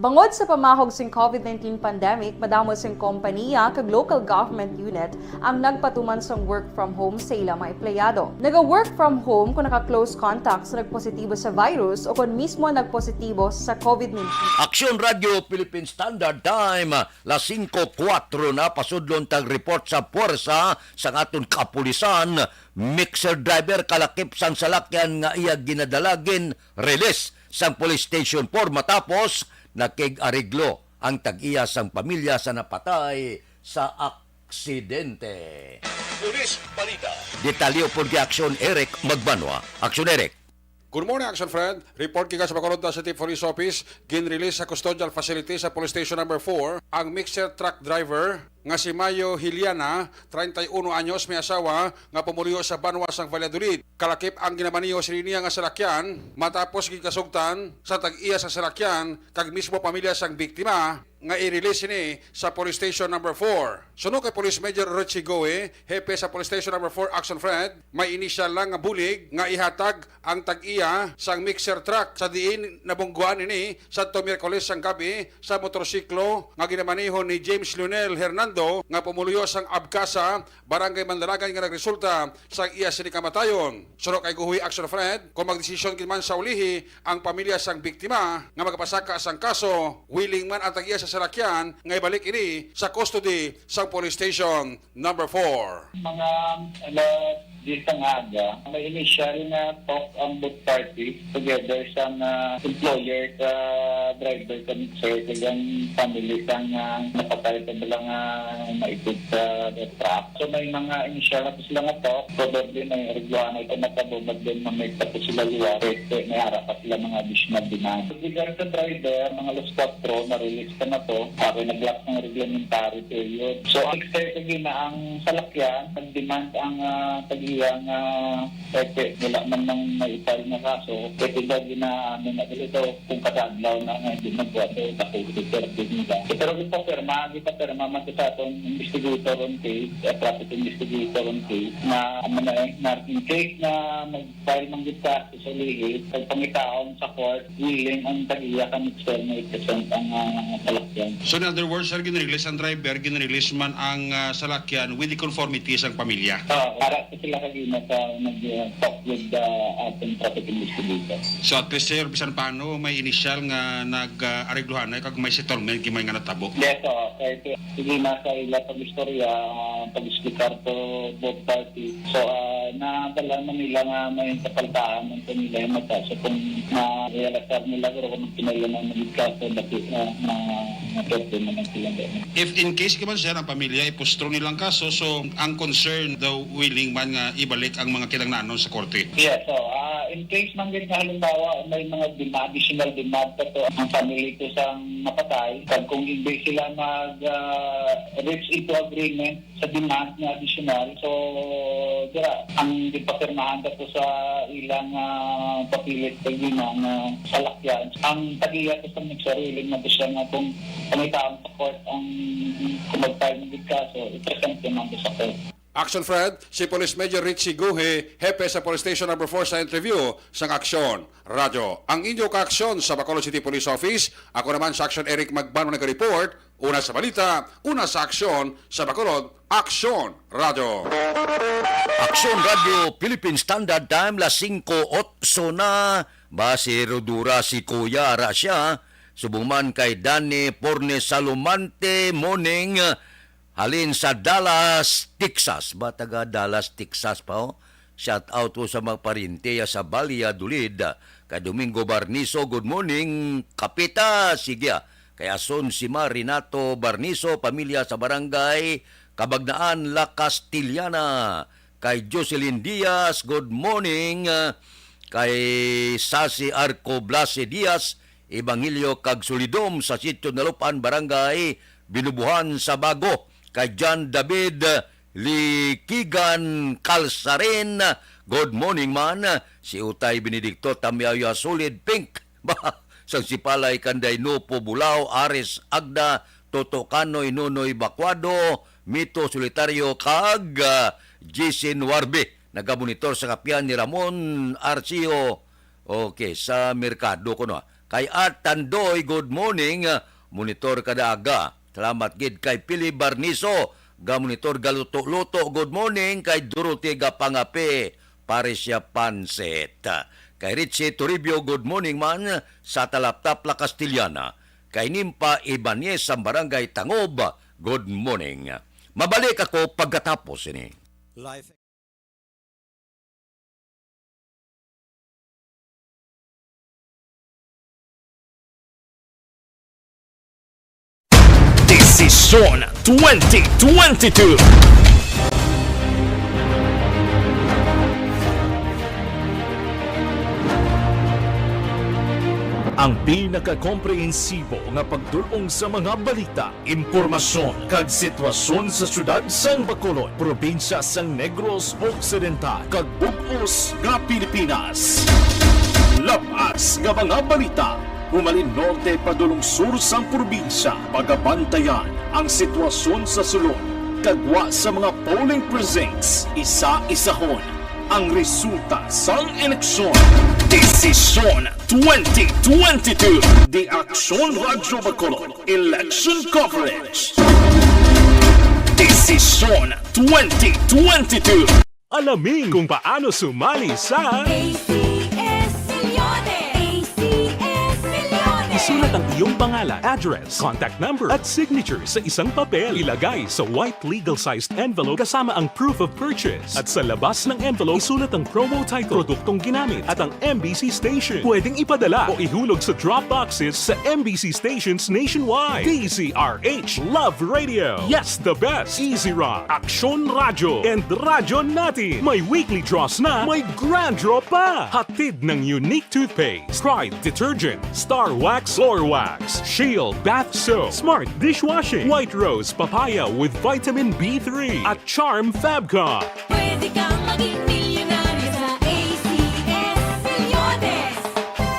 Bangod sa pamahog sing COVID nineteen pandemic, madamo sing kompaniya kag local government unit ang nagpatuman sang work from home sa ila mga empleyado. Naga-work from home kung naka-close contact sa nagpositibo sa virus o kon mismo nagpositibo sa COVID nineteen. Aksyon Radyo Philippine Standard Time, las singko kuwatro na, pasudlon tag report sa puwersa sang aton kapulisan. Mixer driver kalakip sang salakyan nga iya ginadala gin-release sang Police Station four matapos nakig-areglo ang tag-iya sang pamilya sa napatay sa aksidente. Police Balita. Detalye upod kay Aksyon Eric Magbanwa. Aksyon Eric. Good morning, Action Friend. Report gikan sa Bacolod City Police Office, ginrelease sa custodial facility sa Police Station Number four ang mixer truck driver nga si Mayo Hiliana, treinta y uno anyos, may asawa, nga pumuluyo sa banwa sang Valladolid. Kalakip ang ginamaneho sini niya nga salakyan matapos ginkasugtan sa tag-iya sa salakyan kag mismo pamilya sang biktima nga i-release sini sa Police Station Number four. Suno kay Police Major Richie Goe, hepe sa Police Station Number four Action Friend, may inisyal lang nga bulig nga ihatag ang tag-iya sang mixer truck sa diin nabungguan ini sadto Miyerkules sang gab-i sa motorsiklo nga ginamaneho ni James Lionel Hernandez. do nga pumuluyo sang Abcasa, Barangay Manlaragan nga nagresulta sa iya sini kamatayon. Suno kay Guhoy Action Friend, kung magdesisyon gid man sa ulihi ang pamilya sang biktima nga magapasaka sang kaso, willing man ang tag-iya sa salakyan nga ibalik ini sa custody sang police station number four. Mga alas diyes ng aga, may initial na talk ang both parties together sa, ah, employer sa driver sa mixer, kag ang family sang, ah, napatay sa bala nga naipit sa truck. So, may mga initial na sila nga talk, probably may arigluhan na ito matabo, but then mamay pa po sila liwat, kasi may harap pa sila mga additional demand. With regard sa driver, mga alas kwatro, na-release ka na to, okay, nag-lapse ng reglementary period. So, ang excited na ang salakyan, nag-demand ang, ah, tag-iya nga ete, wala man lang may file nga kaso, ete daw gina-, ano na dito, kung kada adlaw na nga hindi magbuhat, eh, nakuha sa service nila. Pero gipapirma, gipapirma man sa atong investigator on case, eh, traffic investigator on case, na, ano na eh, na in case na mag-file man gid ka sa ulihi, pag pangitaon sa court, willing ang tag-iya ka mixer nga i-present ang, ah, salakyan. So, in other words, sir, ginrelease ang driver, ginrelease man ang, ah, salakyan with the conformity sang pamilya? Oo, para sa sila kagina sa nag-, ah, talk with the ating traffic investigator. So, at least, sir, bisan paano, may initial nga nag, ah, arigluhan na kag may settlement gid man nga natabo? Yes, oo. Kay, sige, nasa ila pag-istorya, ah, pag-explicar to both parties. So, ah, nadala man nila nga may kapaltahan ang kanila yung mata. So, kung ma-realize nila, pero kung kinailangan na gid kaso, dati, ah, ma-, ma-, ma-, naman sila. If in case, kay man, sir, ang pamilya ipustro nilang kaso, so ang concern daw willing man nga ibalik ang mga kinahanglanon sa korte? Yes, so, ah, in case man gid nga halimbawa may mga demand, additional demand pa to ang family ko sang napatay, kag kung hindi sila mag, ah, reach into agreement, sa demand nga additional. So, dira, ang gipapirmahan ka po sa ilang, ah, papilit sa gina nga salakyan. Ang tag-iya ko sa nagsariling na siya nga kung pangitaon sa court ang kung mag-file ng kaso, i-present naman po sa court. Action Fred, si Police Major Richie Guhe, hepe sa Police Station Number four sa interview sang Aksyon Radyo. Ang inyo kaaksyon sa Bacolod City Police Office, ako naman sa Action Eric Magbanwa nag-report, una sa balita, una sa aksyon, sa Bacolod, Aksyon Radyo. Aksyon Radyo, Philippine Standard Time, las singko otso na. Ba, si Rodura, si Kuya, ara siya. Subong man kay Danny Porne Salumante, morning. Halin sa Dallas, Texas. Ba, taga Dallas, Texas pa, oh. Shout out ko sa mga pariente ya sa Valladolid. Kay Domingo Barniso, good morning, Kapita. Sige, ah. Kay Ason si Marinato Barniso, pamilya sa barangay Kabagnaan, La Castellana. Kay Jocelyn Diaz, good morning. Kay Sasi Arco Blase Diaz, Ebanghelyo kag Solidom sa Sitio Nalupan, Barangay Binubuhan sa Bago. Kay John David Likigan Calsarin, good morning man. Si Utay Benedicto Tamyayo, solid pink. Ba, sang Sipalay, Kanday Nupo Bulao, Aris Agda, Toto Kanoy, Nonoy Bacuado, Mito Solitario, kag, ah, Jisin Warbe. Nagamonitor sa kapihan ni Ramon Arcio. Okay, sa merkado ko, no. Kay Art Tandoy, good morning. Monitor kada aga. Salamat gid kay Pili Barniso. Gamonitor galuto-luto. Good morning kay Dorothy Gapangape, Paresia Pansit. Kay Richie Toribio, good morning man sa Talaptap, La Castellana. Kay Nimpa Ibanez sa Barangay Tangob, good morning. Mabalik ako pagkatapos ini. Life. Desisyon twenty twenty-two. Ang pinakakomprehensibo nga pagdul-ong sa mga balita, impormasyon, kag sitwasyon sa siyudad sang Bacolod, probinsya sang Negros Occidental, kag bug-os nga Pilipinas. Labas nga mga balita, humalin norte padulong sur sang probinsya, pagabantayan ang sitwasyon sa sulod, kag gwa sa mga polling precincts, isa-isahon ang resulta sang eleksyon. Desisyon twenty twenty-two. The Aksyon Radyo Bacolod Election Coverage. Desisyon twenty twenty-two. Alamin kung paano sumali sa A C S Millones! A C S Millones! Isulat ang iyong pangalan, address, contact number, at signature sa isang papel. Ilagay sa white legal-sized envelope kasama ang proof of purchase. At sa labas ng envelope, isulat ang promo title, produktong ginamit, at ang M B C station. Pwedeng ipadala o ihulog sa drop boxes sa M B C stations nationwide. D Z R H Love Radio. Yes, the best. Easy Rock, Aksyon Radyo, and Radyo Natin. May weekly draws na, may grand draw pa. Hatid ng Unique Toothpaste, Pride Detergent, Star Wax, Floor Wax, Shield Bath Soap, Smart Dishwashing, White Rose Papaya with Vitamin B three, at Charm Fabcon. Pwede kang maging milyonaryo sa A C S Millones!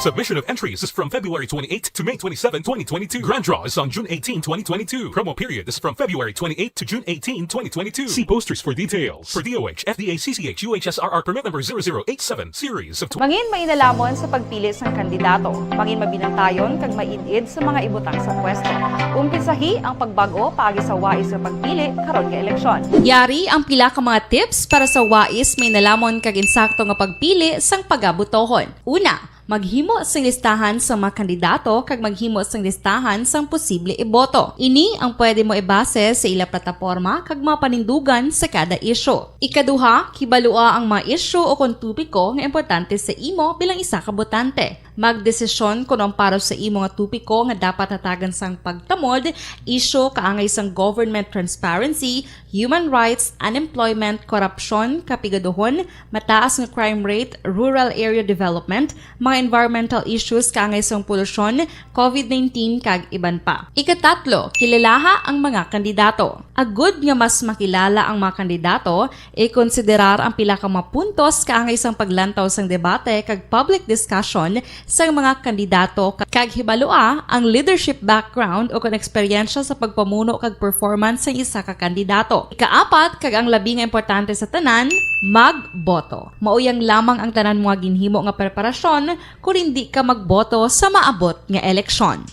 Submission of entries is from February twenty-eighth to May twenty-seven, twenty twenty-two. Grand draw is on June eighteen, twenty twenty-two. Promo period is from February twenty-eighth to June eighteen, twenty twenty-two. See posters for details. For D O H, F D A C C H U H S R R permit number zero zero eight seven, series of tw- Mangin mainalamon sa pagpili sang kandidato. Mangin mabinantayon kag maid-id sa mga ibutang sa pwesto. Umpisahi ang pagbag-o paagi sa wais nga pagpili karon nga eleksyon. Yari ang pila ka mga tips para sa wais, mainalamon kag insakto nga pagpili sang pagabotohon. Una, maghimo sing listahan sa mga kandidato kag maghimo sing listahan sang posible iboto. Ini ang pwede mo ibase sa ila plataporma kag mga panindugan sa kada isyu. Ikaduha, kibalua ang mga isyu o kon topiko nga importante sa imo bilang isa ka botante. Magdesisyon kon ang para sa imo nga topiko nga dapat hatagan sang pagtamod, isyu kaangay sang government transparency, human rights, unemployment, korupsyon, kapigaduhon, mataas nga crime rate, rural area development, mga environmental issues kaangay sang polusyon, covid nineteen, kag iban pa. Ikatatlo, kilalaha ang mga kandidato. Agud nga mas makilala ang mga kandidato, ikonsiderar ang pila ka mga puntos kaangay sang paglantaw sang debate kag public discussion sang mga kandidato, kag hibalua ang leadership background o kon eksperyensya sa pagpamuno kag performance sang isa ka kandidato. Ikaapat, kag ang labi nga importante sa tanan, magboto. Mao yang lamang ang tanan mo nga ginhimo nga preparasyon kon indi ka magboto sa maabot nga eleksyon.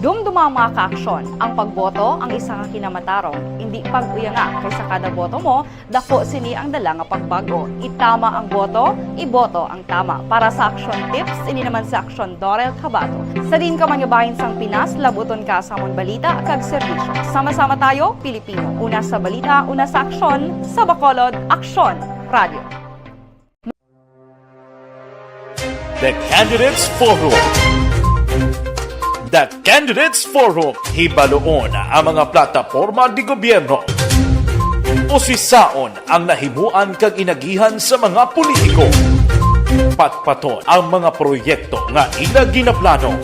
Dumduma ang mga kaaksyon. Ang pagboto ang isa ka kinamatarong. Indi pag-uyanga, kay sa kada boto mo, dako sini ang dala nga pagbag-o. Itama ang boto, iboto ang tama. Para sa aksyon tips, ini naman si Aksyon Dorel Cabato. Sa diin ka man nga bahin sang Pinas, labuton ka sa amon balita kag serbisyo. Sama-sama tayo, Pilipino. Una sa balita, una sa aksyon, sa Bacolod, Aksyon Radio. The Candidates Forum. The Candidates Forum, hibaluon ang mga plataporma di gobyerno. Usisaon ang nahimuan kag inagihan sa mga politiko. Patpaton ang mga proyekto nga ila ginaplano.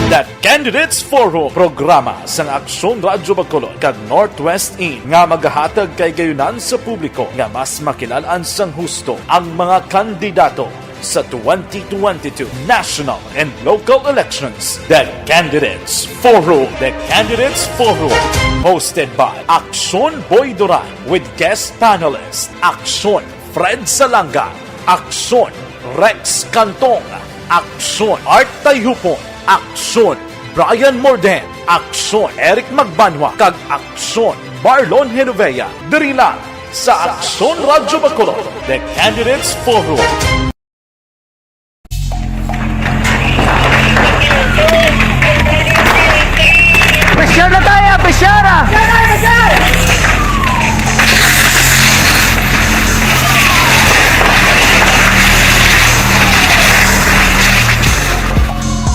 The Candidates Forum, programa sang Aksyon Radyo Bacolod kag Northwest In nga magahatag kay gayunan sa publiko nga mas makilalan sang husto ang mga kandidato sa twenty twenty-two national and local elections. The Candidates Forum. The Candidates Forum, hosted by Aksyon Boy Duran with guest panelist Aksyon Fred Salanga, Aksyon Rex Cantong, Aksyon Art Tayhupon, Aksyon Brian Morden, Aksyon Eric Magbanwa, kag Aksyon Marlon Genovea. Diri lang sa Aksyon Radyo Bacolod, The Candidates Forum. Pressure na tayo, pressure na!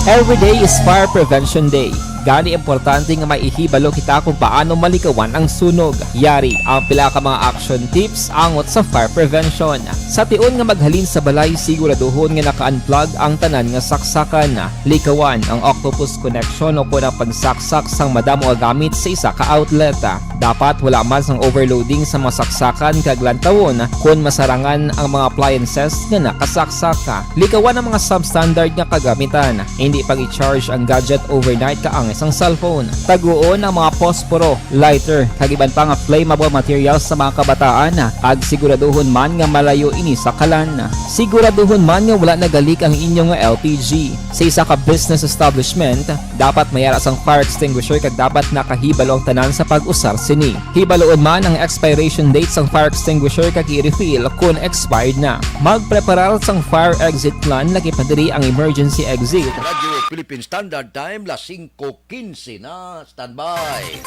Every day is Fire Prevention Day. Gani importante nga maihibalo kita kung paano malikawan ang sunog. Yari ang pila ka mga action tips angot sa fire prevention. Sa tion nga maghalin sa balay, siguraduhon nga naka-unplug ang tanan nga saksakan. Likawan ang octopus connection o kon ang pagsaksak sang madamo nga gamit sa isa ka outlet. Dapat wala man sang overloading sa mga saksakan kag lantawon kon masarangan ang mga appliances nga nakasaksak. Likawan ang mga substandard nga kagamitan. Hindi pag-i-charge ang gadget overnight kaangay sang cellphone. Taguon ang mga posporo, lighter, kag iban pa nga flammable materials sa mga kabataan, kag siguraduhon man nga malayo ini sa kalan. Siguraduhon man nga wala nagalik ang inyo nga L P G. Sa isa ka business establishment, dapat may ara sang fire extinguisher kag dapat nakahibalo ang tanan sa pag-usar sini. Hibaluon man ang expiration date sang fire extinguisher kag i-refill kon expired na. Magpreparar sang fire exit plan, laki pa diri ang emergency exit. Radyo Philippine Standard Time, las singko quince na. Standby.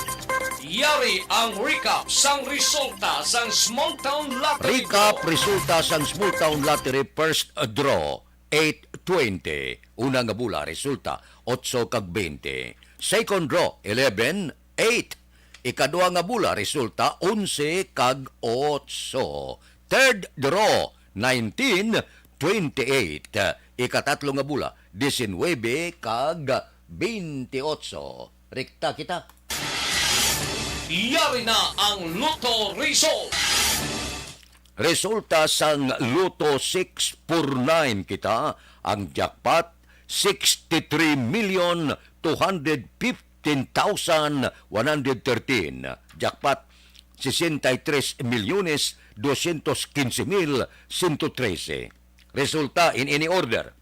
Yari ang recap sang resulta sang Small Town Lottery Recap Draw. Resulta sang Small Town Lottery first draw, eight twenty. Una nga bula, resulta, otso kag bente. Second draw, eleven, eight. Ikadua nga bula, resulta, onse kag otso. Third draw, nineteen, twenty-eight. Ikatatlo nga bula, diecinuebe kag veintiocho. Rekta kita. Yari na ang Lotto Result. Resulta sang Lotto six four nine kita, ang jackpot, sixty-three million two hundred fifteen thousand one hundred thirteen. Jackpot, sesenta y tres milyones doscientos quince mil ciento trece. Resulta in any order.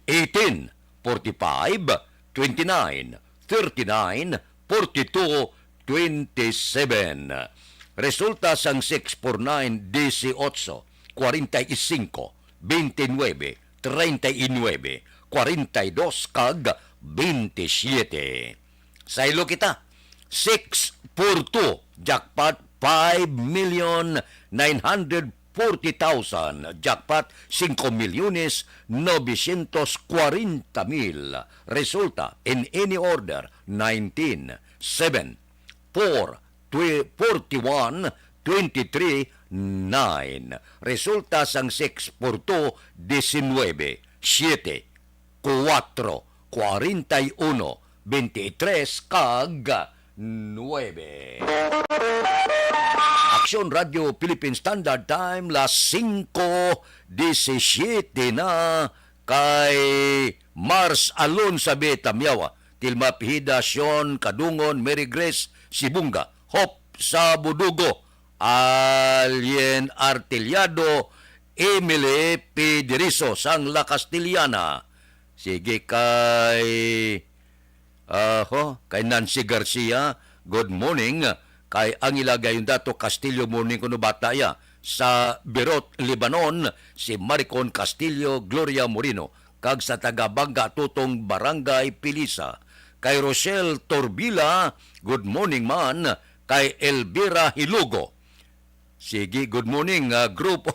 Eighteen, forty-five, twenty-nine, thirty-nine, forty-two, twenty-seven. Resulta sang six four nine, dieciocho, cuarenta y cinco, veintinueve, treinta y nueve, cuarenta y dos, kag veintisiete. Saylo kita, six four two, jackpot five million nine hundred forty thousand, jackpot cinco milyones novecientos cuarenta mil. Resulta, in any order, nineteen, seven, four, twe-, forty-one, twenty-three, nine. Resulta sang six four two, diecinuebe, siete, kuwatro, kwarenta y uno, bente y tres, kag nuebe. Aksyon Radyo Philippine Standard Time, las singko disisiete na. Kay Mars Alonsa B. Tamyawa, Tilma Pihida, Sean Kadungon, Mary Grace Sibunga, Hope Sabudugo, Alien Artillado, Emily P. Diriso sang La Castellana. Sige kay, ah, ho, kay Nancy Garcia, good morning. Kay Angela Gayondato Castillo, morning kuno bata ya. Sa Beirut, Lebanon, si Maricon Castillo, Gloria Moreno, kag sa taga Bangga Tutong, Barangay Pilisa. Kay Rochelle Torbila, good morning man. Kay Elvira Hilugo, sige, good morning, ah, group.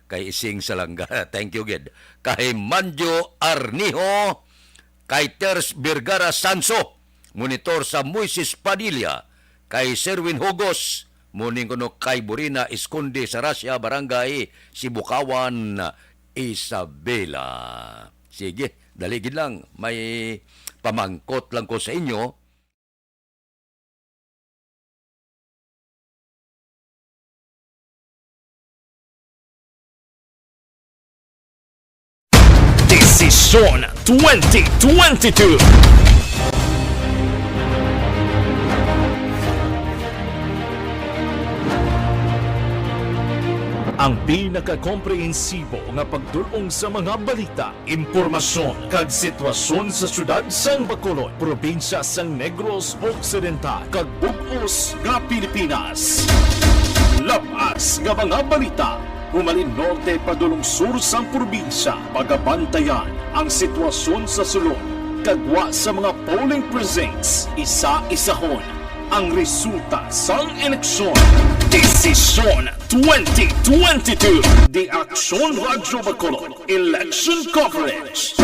Kay Ising Salanga. Thank you, gid. Kay Manjo Arniho, kay Ters Vergara Sanso, monitor sa Moises Padilla, kay Serwin Hugos, morning kuno kay Burina Esconde sa Russia, Barangay Sibukawan, Isabela. Sige, dali gid lang. May pamangkot lang ko sa inyo. Desisyon twenty twenty-two. Ang pinakakomprehensibo nga pagdul-ong sa mga balita, impormasyon, kag sitwasyon sa siyudad sang Bacolod, probinsya sang Negros Occidental, kag bug-os nga Pilipinas. Lab-as nga mga balita, humalin norte padulong sur sang probinsya. Pagabantayan ang sitwasyon sa sulod, kag gwa sa mga polling precincts, isa-isahon ang resulta sang eleksyon. Desisyon twenty twenty-two. The Aksyon Radyo Bacolod Election Coverage.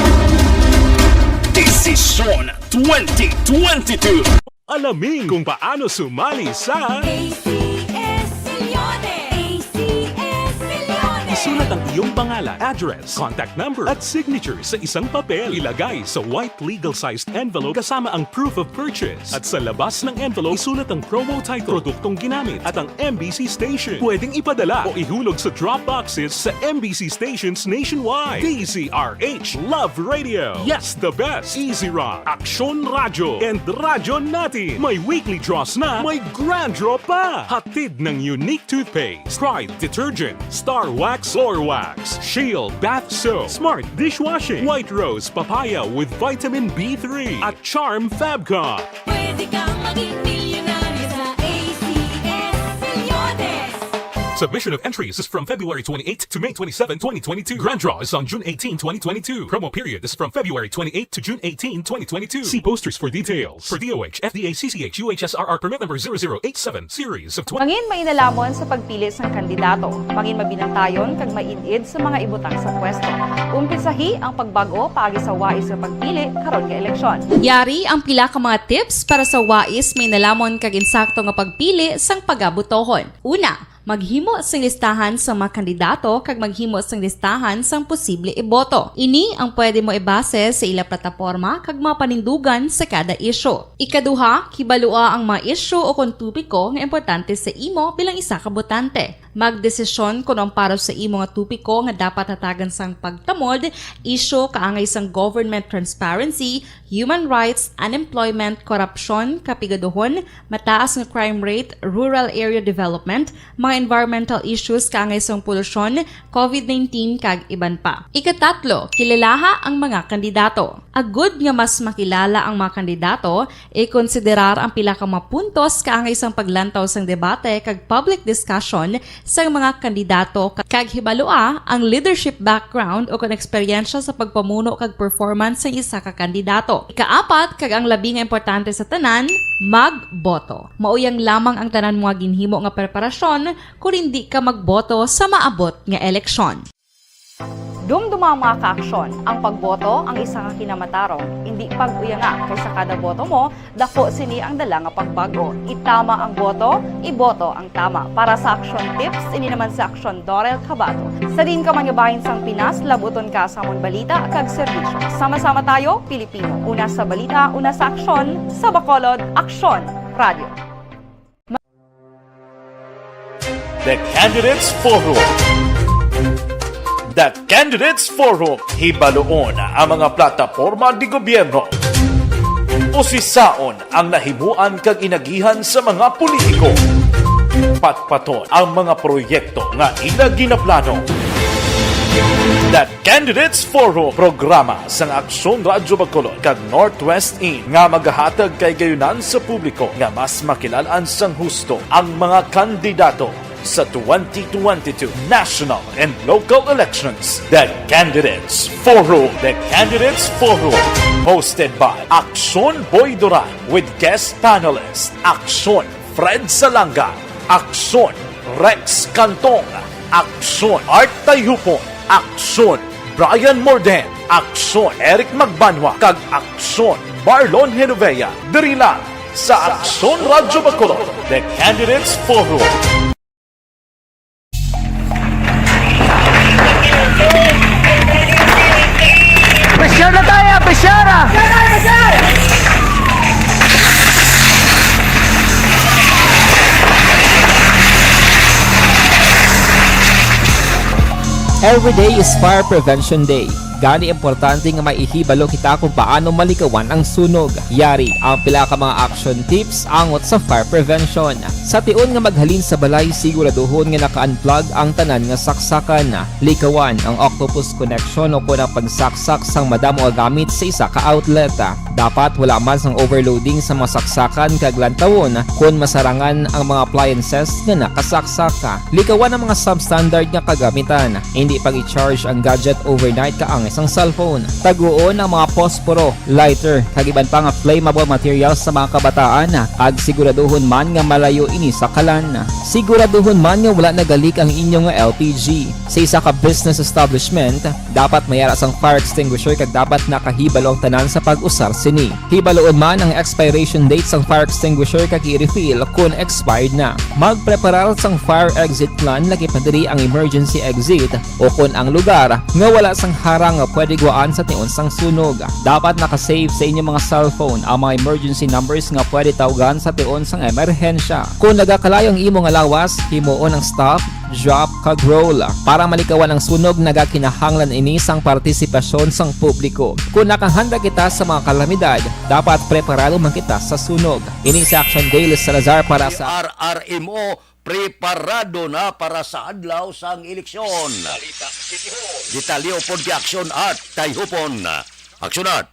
Desisyon twenty twenty-two. Alamin kung paano sumali sa A C S Milyones! A C S Milyones! Sulat ang iyong pangalan, address, contact number, at signature sa isang papel. Ilagay sa white legal-sized envelope kasama ang proof of purchase. At sa labas ng envelope, isulat ang promo title, produktong ginamit, at ang M B C station. Pwedeng ipadala o ihulog sa drop boxes sa M B C stations nationwide. D Z R H Love Radio. Yes, the best. Easy Rock, Aksyon Radyo, and Radyo Natin. May weekly draws na, may grand draw pa. Hatid ng Unique Toothpaste, Pride Detergent, Star Wax, Floor Wax, Shield Bath Soap, Smart Dishwashing, White Rose Papaya with Vitamin B three, at Charm Fabcon. Pwede kang maging milyonaryo sa A C S Milyones. Submission of entries is from February twenty-eighth to May twenty-seven, twenty twenty-two. Grand draw is on June eighteen, twenty twenty-two. Promo period is from February twenty-eighth to June eighteen, twenty twenty-two. See posters for details. For D O H, F D A C C H U H S R R permit number zero zero eight seven, series of twenty. Mangin mainalamon sa pagpili sang kandidato. Mangin mabinantayon kag maid-id sa mga ibutang sa pwesto. Umpisahi ang pagbag-o paagi sa wais nga pagpili karon nga eleksyon. Yari ang pila ka mga tips para sa wais, mainalamon kag insakto nga pagpili sang pagabotohon. Una, maghimo sing listahan sa mga kandidato kag maghimo sing listahan sang posible iboto. Ini ang pwede mo ibase sa ila plataporma kag mga panindugan sa kada isyu. Ikaduha, kibalua ang mga isyu o kon topiko nga importante sa imo bilang isa ka botante. Magdesisyon kon ang para sa imo nga topiko nga dapat hatagan sang pagtamod, isyu kaangay sang government transparency, human rights, unemployment, korupsyon, kapigaduhon, mataas nga crime rate, rural area development, mga environmental issues kaangay sang polusyon, covid nineteen, kag iban pa. Ikatatlo, kilalaha ang mga kandidato. Agud nga mas makilala ang mga kandidato, ikonsiderar ang pila ka mga puntos kaangay sang paglantaw sang debate kag public discussion sang mga kandidato, kag hibalua ang leadership background o kon eksperyensya sa pagpamuno kag performance sang isa ka kandidato. Ikaapat, kag ang labi nga importante sa tanan, magboto. Mauyang lamang ang tanan mo nga ginhimo nga preparasyon kon indi ka magboto sa maabot nga eleksyon. Dumduma, mga kaaksyon, ang pagboto ang isa ka kinamatarong, indi pag-uyanga, kay sa kada boto mo, dako sini ang dala nga pagbag-o. Itama ang boto, iboto ang tama. Para sa Aksyon Tips, ini naman si Aksyon Dorel Cabato. Sa diin ka man nga bahin sang Pinas, labuton ka sa amon balita kag serbisyo. Sama-sama tayo, Pilipino. Una sa balita, una sa aksyon, sa Bacolod, Aksyon Radio. The Candidates Forum. The Candidates Forum, hibaluon ang mga plataporma di gobyerno. Usisaon ang nahimuan kag inagihan sa mga politiko. Patpaton ang mga proyekto nga ila ginaplano. The Candidates Forum, programa sang Aksyon Radyo Bacolod kag Northwest In nga magahatag kahigayonan sa publiko nga mas makilal-an sang husto ang mga kandidato sa twenty twenty-two national and local elections. The Candidates Forum. The Candidates Forum, hosted by Aksyon Boy Duran with guest panelist Aksyon Fred Salanga, Aksyon Rex Cantong, Aksyon Art Tayhupon, Aksyon Brian Morden, Aksyon Eric Magbanwa, kag Aksyon Marlon Genovea. Diri lang sa Aksyon Radyo Bacolod, The Candidates Forum. Pressure na tayo, pressure! Every day is Fire Prevention Day. Gani, importante nga maihibalo kita kung paano malikawan ang sunog. Yari ang pila ka mga action tips angot sa fire prevention. Sa tion nga maghalin sa balay, siguraduhon nga naka-unplug ang tanan nga saksakan. Likawan ang octopus connection o kon ang pagsaksak sang madamo nga gamit sa isa ka outlet. Dapat wala man sang overloading sa mga saksakan kag lantawon kon masarangan ang mga appliances nga nakasaksak. Likawan ang mga substandard nga kagamitan. Hindi pag-i-charge ang gadget overnight kaang Isang cellphone. Taguon ang mga posporo, lighter, kag iban pa nga flammable materials sa mga kabataan, kag siguraduhon man nga malayo ini sa kalan. Siguraduhon man nga wala nagalik ang inyo nga L P G. Sa isa ka business establishment, dapat may ara sang fire extinguisher kag dapat nakahibalo ang tanan sa pag-usar sini. Hibaluon man ang expiration date sang fire extinguisher kag i-refill kon expired na. Magpreparar sang fire exit plan, lakip na diri ang emergency exit, o kon ang lugar nga wala sang harang nga pwede guwaan sa tion sang sunog. Dapat naka-save sa inyo mga cellphone ang mga emergency numbers nga pwede tawgan sa tion sang emerhensya. Kon nagakalayo ang imo nga lawas, himuon ang stop, drop, kag roll. Para malikawan ang sunog, nagakinahanglan ini sang partisipasyon sang publiko. Kon nakahanda kita sa mga kalamidad, dapat preparado man kita sa sunog. Ini si Action Dale Salazar para sa R R M O, preparado na para sa adlaw sang eleksyon. Balita City Hall. Detalye upod kay Action Art Tayhupon. Action Art.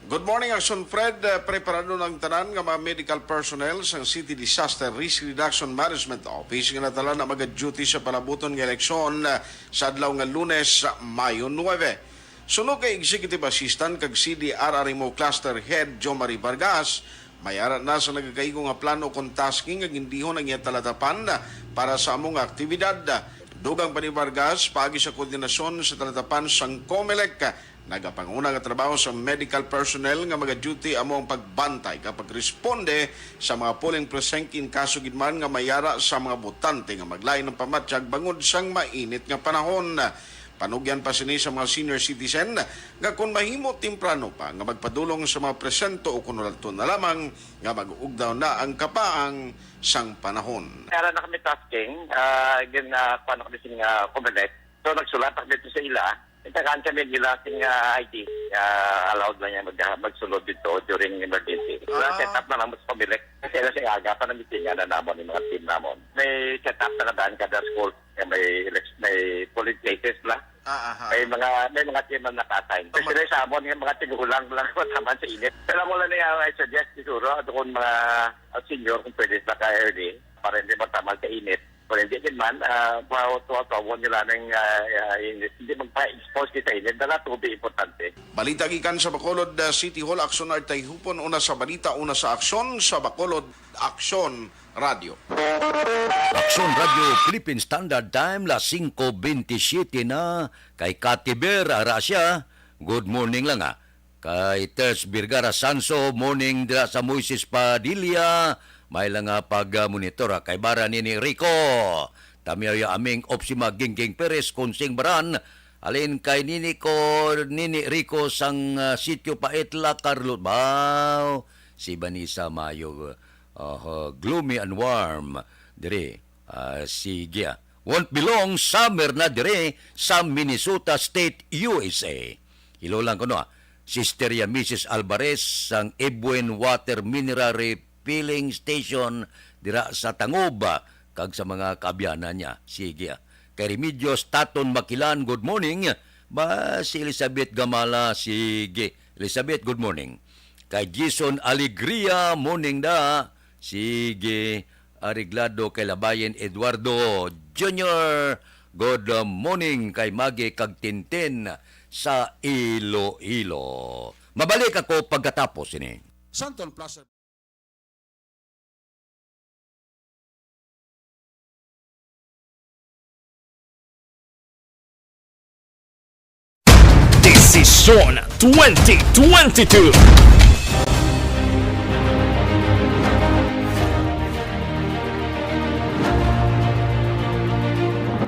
Good morning, Action Fred. Eh, preparado na ang tanan nga mga medical personnel sang City Disaster Risk Reduction Management Office nga natala na mag-duty sa palabuton nga eleksyon, eh, sa adlaw nga Lunes, Mayo nuebe. Suno kay Executive Assistant kag C D R R M O Cluster Head Jo Marie Vargas, may ara na sa nagakaigo nga plano kon tasking nga gindihon ang iya talatapan para sa amo nga aktibidad. Dugang pa ni Vargas, paagi sa koordinasyon sa talatapan sang Comelec, nagapanguna nga trabaho sa medical personnel nga maga-duty amo ang pagbantay kag pagresponde sa mga polling precinct in kaso gid man nga may ara sa mga botante nga maglain ang pamatyag bangod sang mainit nga panahon. Panugyan pa sini sa mga senior citizen nga kon mahimo, temprano pa nga magpadulong sa mga presinto o kon wala, to na lamang nga mag-ugdaw na ang kapaang sang panahon. Kaya na kami tasking, ah, gin, ah, kuwan na kami sing, ah, Comelec. So, nagsulat na kami dito sa ila. Itagaan kami nila sing, ah, I D. Ah, allowed lang yan mag-, magsulod dito during emergency. Ah. Set up na lang sa Comelec. Kasi ila sing aga pa na meeting na namon yung mga team namon. May set up na kadaan kada school. Kaya may elect-, may polling places na. Ah, aha. May mga, may mga team na naka-assign. Tama. Especially sa amon, yung mga tigulang lang, mataman sa init. Alam mo lang niya, I suggest siguro, doon mga, ah, senior, kung pwede, baka early, para hindi mataman sa init. Kung hindi din man, ah, pa-, tuwa-tuwa nila ng, ah, ah, init. Hindi magpa-expose kita init. Dala tubig, importante. Balita gikan sa Bacolod, ah, City Hall, Aksyon Art Tayhupon, una sa balita, una sa aksyon, sa Bacolod, Aksyon Radyo. Aksyon Radyo Philippine Standard Time, las singko bentisiete na. Kay Cathy Ber, ara siya. Good morning lang, ha. Kay Ters Vergara Sanso, morning dira sa Moises Padilla. May lang nga pag-monitor, ha. Kay Bara Nini Rico. Tamyaw ya aming Opsima Gingging Perez, Kunsing Baran. Alin kay Nini ko, Nini Rico sang, ah, Sitio Paitla, Carlot. Baw, si Vanessa Mayo. Aha, gloomy and warm diri. Ah, sige, ah. Won't be long, summer na diri sa Minnesota State, U S A. Hello lang kuno, ah. Sister ya Missus Alvarez sang Ibuen Water Mineral Refilling Station dira sa Tangob, ah, kag sa mga kaabyanan niya. Sige, ah. Kay Remedios Taton Makilan, good morning. Ba, si Elizabeth Gamala, sige. Elizabeth, good morning. Kay Jason Alegria, morning da. Sige, Areglado kay Labayen Eduardo Junior, good morning kay Magi kag Tintin sa Iloilo. Mabalik ako pagkatapos ini. Santon Plaza. Desisyon twenty twenty-two.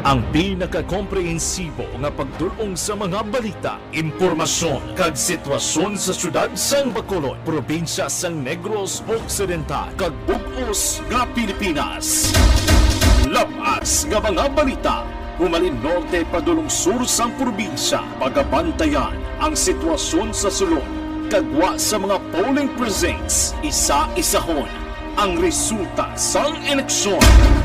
Ang pinakakomprehensibo nga pagdul-ong sa mga balita, impormasyon, kag sitwasyon sa siyudad sang Bacolod, probinsya sang Negros Occidental, kag bug-os nga Pilipinas. Lab-as nga mga balita, humalin norte padulong sur sang probinsya, pagabantayan ang sitwasyon sa sulod, kag gwa sa mga polling precincts, isa-isahon ang resulta sang eleksyon.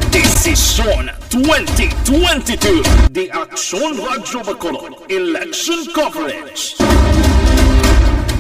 Desisyon twenty twenty-two. The Aksyon Radyo Bacolod Election Coverage.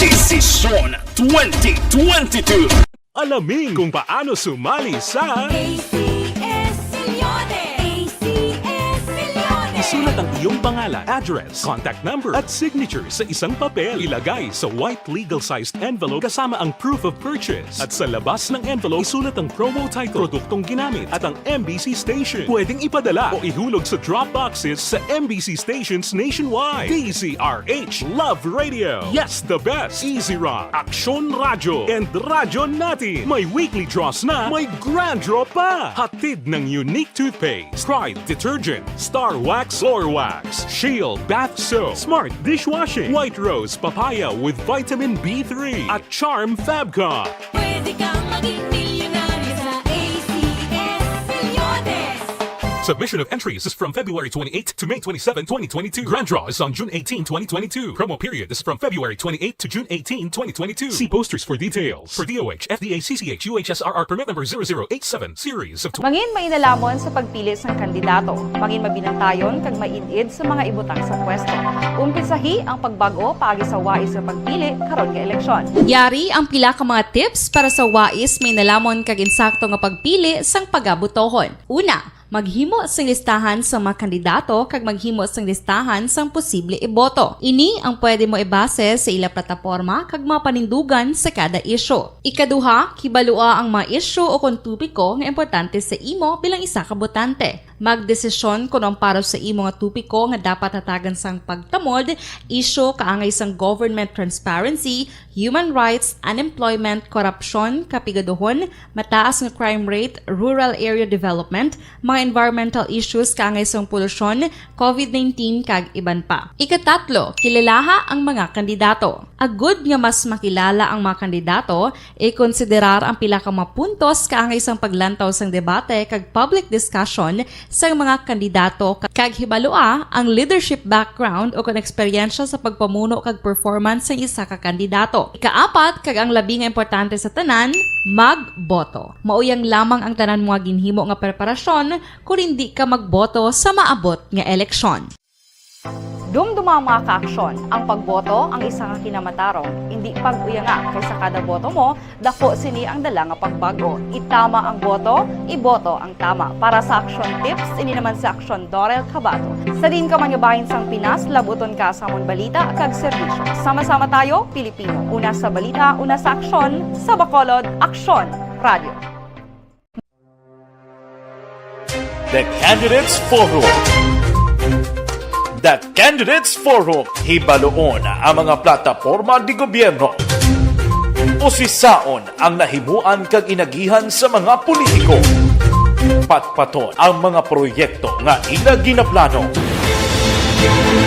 Desisyon twenty twenty-two. Alamin kung paano sumali sa A C S Millones. A C S Millones. Isulat ang Yung pangalan, address, contact number, at signature sa isang papel. Ilagay sa white legal-sized envelope kasama ang proof of purchase. At sa labas ng envelope, isulat ang promo title, produktong ginamit, at ang M B C station. Pwedeng ipadala o ihulog sa drop boxes sa M B C stations nationwide. D Z R H Love Radio. Yes, the best. Easy Rock, Aksyon Radyo, and Radyo Natin. May weekly draws na, may grand draw pa. Hatid ng Unique Toothpaste, Pride Detergent, Star Wax, Floor Wax, Shield Bath Soap, Smart Dishwashing, White Rose Papaya with Vitamin B three, at Charm Fabcon. Pwede kang maging milyonaryo sa A C S Milyones. Submission of entries is from February twenty-eighth to May twenty-seven, twenty twenty-two. Grand draw is on June eighteen, twenty twenty-two. Promo period is from February twenty-eighth to June eighteen, twenty twenty-two. See posters for details. For D O H, F D A C C H U H S R R permit number zero zero eight seven, series of tw- Mangin mainalhamon sa pagpili sang kandidato. Mangin mabinantayon kag maid-id sa mga ibutang sa pwesto. Umpisahi ang pagbag-o paagi sa wais nga pagpili karon nga eleksyon. Yari ang pila ka mga tips para sa wais, mainalhamon kag insakto nga pagpili sang pagabotohon. Una, maghimo sing listahan sa mga kandidato kag maghimo sing listahan sang posible iboto. Ini ang pwede mo ibase sa ila plataporma kag mga panindugan sa kada isyu. Ikaduha, kibalua ang mga isyu o kon topiko nga importante sa imo bilang isa ka botante. Magdesisyon kon ang para sa imo nga topiko nga dapat hatagan sang pagtamod, isyu kaangay sang government transparency, human rights, unemployment, korupsyon, kapigaduhon, mataas nga crime rate, rural area development, mga environmental issues kaangay sang polusyon, covid nineteen, kag iban pa. Ikatatlo, kilalaha ang mga kandidato. Agud nga mas makilala ang mga kandidato, ikonsiderar ang pila ka mga puntos kaangay sang paglantaw sang debate kag public discussion sang mga kandidato, kag hibalua ang leadership background o kon eksperyensya sa pagpamuno kag performance sang isa ka kandidato. Ikaapat, kag ang labi nga importante sa tanan, magboto. Mao yang lamang ang tanan mo nga ginhimo nga preparasyon kon indi ka magboto sa maabot nga eleksyon. Dumduma, mga kaaksyon, ang pagboto ang isa ka kinamatarong, indi pag-uyanga, kay sa kada boto mo, dako sini ang dala nga pagbag-o. Itama ang boto, iboto ang tama. Para sa Aksyon Tips, ini naman si Aksyon Dorel Cabato. Sa diin ka man nga bahin sang Pinas, labuton ka sa amon balita kag serbisyo. Sama-sama tayo, Pilipino. Una sa balita, una sa aksyon, sa Bacolod, Aksyon Radio. The Candidates Forum. The Candidates Forum, hibaluon ang mga plataporma di gobyerno. Usisaon ang nahimuan kag inagihan sa mga politiko. Patpaton ang mga proyekto nga ila ginaplano.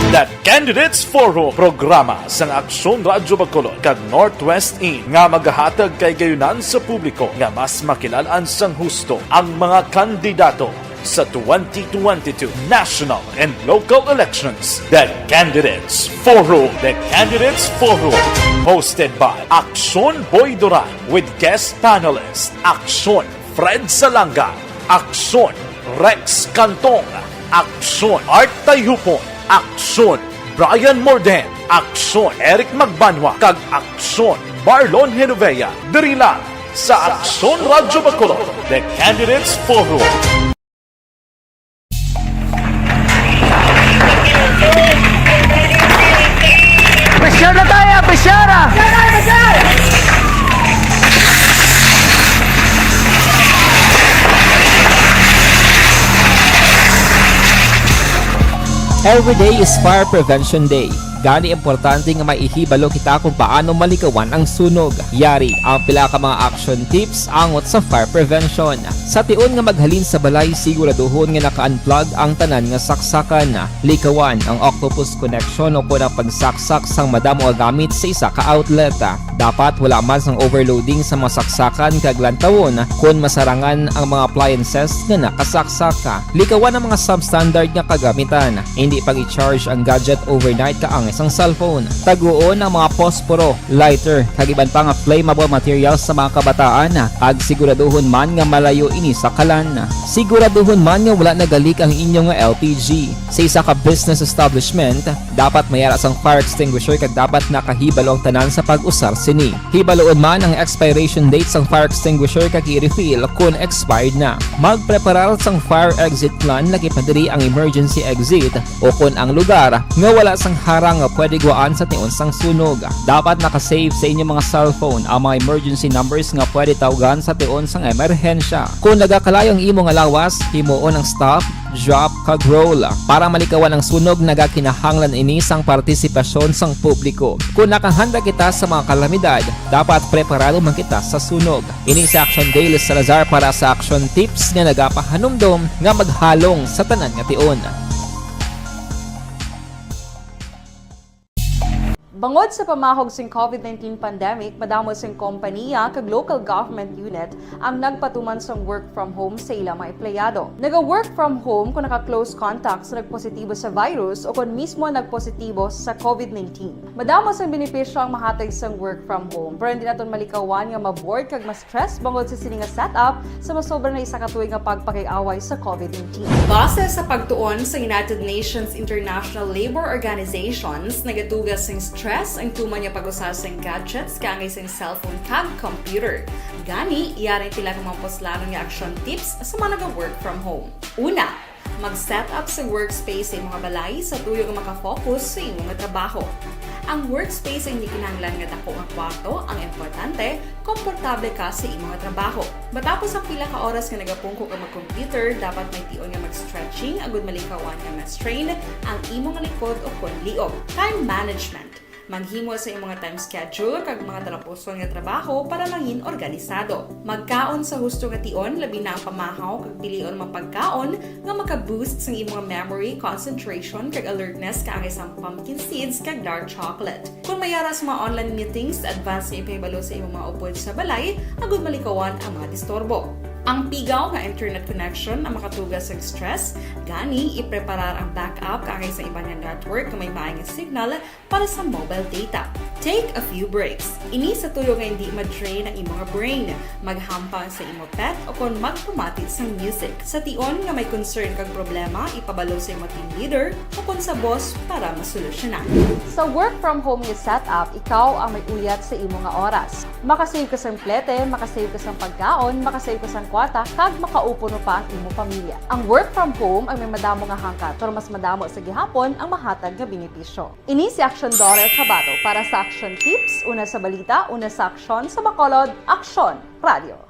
The Candidates Forum, programa sang Aksyon Radyo Bacolod kag Northwest In nga magahatag kahigayonan sa publiko nga mas makilal-an sang husto ang mga kandidato sa twenty twenty-two national and local elections. The Candidates Forum. The Candidates Forum, hosted by Aksyon Boy Duran with guest panelist Aksyon Fred Salanga, Aksyon Rex Cantong, Aksyon Art Tayhupon, Aksyon Brian Morden, Aksyon Eric Magbanwa, kag Aksyon Marlon Genovea. Diri lang sa Aksyon Radyo Bacolod, The Candidates Forum. Pressure na tayo, pressure! Every day is Fire Prevention Day. Gani, importante nga maihibalo kita kung paano malikawan ang sunog. Yari ang pila ka mga action tips angot sa fire prevention. Sa tion nga maghalin sa balay, siguraduhon nga naka-unplug ang tanan nga saksakan. Likawan ang octopus connection o kon ang pagsaksak sang madamo nga gamit sa isa ka outlet. Dapat wala man sang overloading sa mga saksakan kag lantawon kon masarangan ang mga appliances nga nakasaksak. Likawan ang mga substandard nga kagamitan. Hindi pag-i-charge ang gadget overnight kaangay sang cellphone. Taguon ang mga posporo, lighter, kag iban pa nga flammable materials sa mga kabataan, kag siguraduhon man nga malayo ini sa kalan. Siguraduhon man nga wala nagalik ang inyo nga L P G. Sa isa ka business establishment, dapat may ara sang fire extinguisher kag dapat nakahibalo ang tanan sa pag-usar sini. Hibaluon man ang expiration date sang fire extinguisher kag i-refill kon expired na. Magpreparar sang fire exit plan, lakip na diri ang emergency exit, o kon ang lugar nga wala sang harang nga pwede guwaan sa tion sang sunog. Dapat naka-save sa inyong mga cellphone ang mga emergency numbers nga pwede tawgan sa tion sang emerhensya. Kung nagakalayo ang imo nga lawas, himuon ang stop, drop, kag roll. Para malikawan ang sunog, nagakinahanglan ini sang partisipasyon sang publiko. Kung nakahanda kita sa mga kalamidad, dapat preparado man kita sa sunog. Ini si Action Dale Salazar para sa Action Tips nga nagapahanumdom nga maghalong sa tanan nga tion. Bangod sa pamahog sing covid nineteen pandemic, madamo sing kompaniya kag local government unit ang nagpatuman sang work from home sa ila mga empleyado. Naga-work from home kung naka-close contact sa nagpositibo sa virus o kon mismo nagpositibo sa covid nineteen. Madamo sang benepisyo ang mahatag sang work from home, pero hindi naton malikawan nga ma-bored kag ma-stress bangod sa sini nga setup sa masobra na isa ka tuig nga pagpakig-away sa covid nineteen. Base sa pagtuon sa United Nations International Labour Organizations, nagatuga sing stress ang tuman nga pag-usa sing gadgets kaangay sing cellphone kag computer. Gani, yari pila ka mga puslanon nga action tips sa mga naga-work from home. Una, mag-set up sa workspace sa imong balay sa tuyo nga maka-focus sa imong trabaho. Ang workspace ay hindi kinahanglan nga dako nga kwarto, ang importante, komportable ka sa imong trabaho. Matapos ang pila ka oras nga nagapungko ka mag-computer, dapat may tion nga mag-stretching agud malikawan nga ma-strain ang imong likod o kon liog. Time management. Maghimo sa imong time schedule kag mga talapuson nga trabaho para mangin organisado. Magkaon sa husto nga tion, labi na ang pamahaw, kag pilion ang mga pagkaon nga maka-boost sang imong memory, concentration, kag alertness, kaangay sang pumpkin seeds kag dark chocolate. Kung may ara sa mga online meetings, advance nga ipahibalo sa imong mga upod sa balay agud malikawan ang mga disturbo. Ang pigaw nga internet connection ang makatuga sa stress, gani ipreparar ang backup kaangay sa iban nga network nga may maay nga signal para sa mobile data. Take a few breaks. Ini sa tuyo nga hindi ma-drain ang imong brain. Maghampang sa imo pet o kon magpamati sang music. Sa tion nga may concern kag problema, ipabalo sa imo team leader o kon sa boss para masolusyonan. Sa work from home nga setup, ikaw ang may uyat sa imo nga oras. Makasave ka sang plete, makasave ka sang pagkaon, makasave ka sang kwarta, kag makaupo no pa ang imo pamilya. Ang work from home ang may madamo nga hangkat, pero mas madamo sa gihapon ang mahatag nga benepisyo. Ini si Action Dorer Cabato para sa Action Tips, una sa balita, una sa aksyon, sa Bacolod, Aksyon Radio.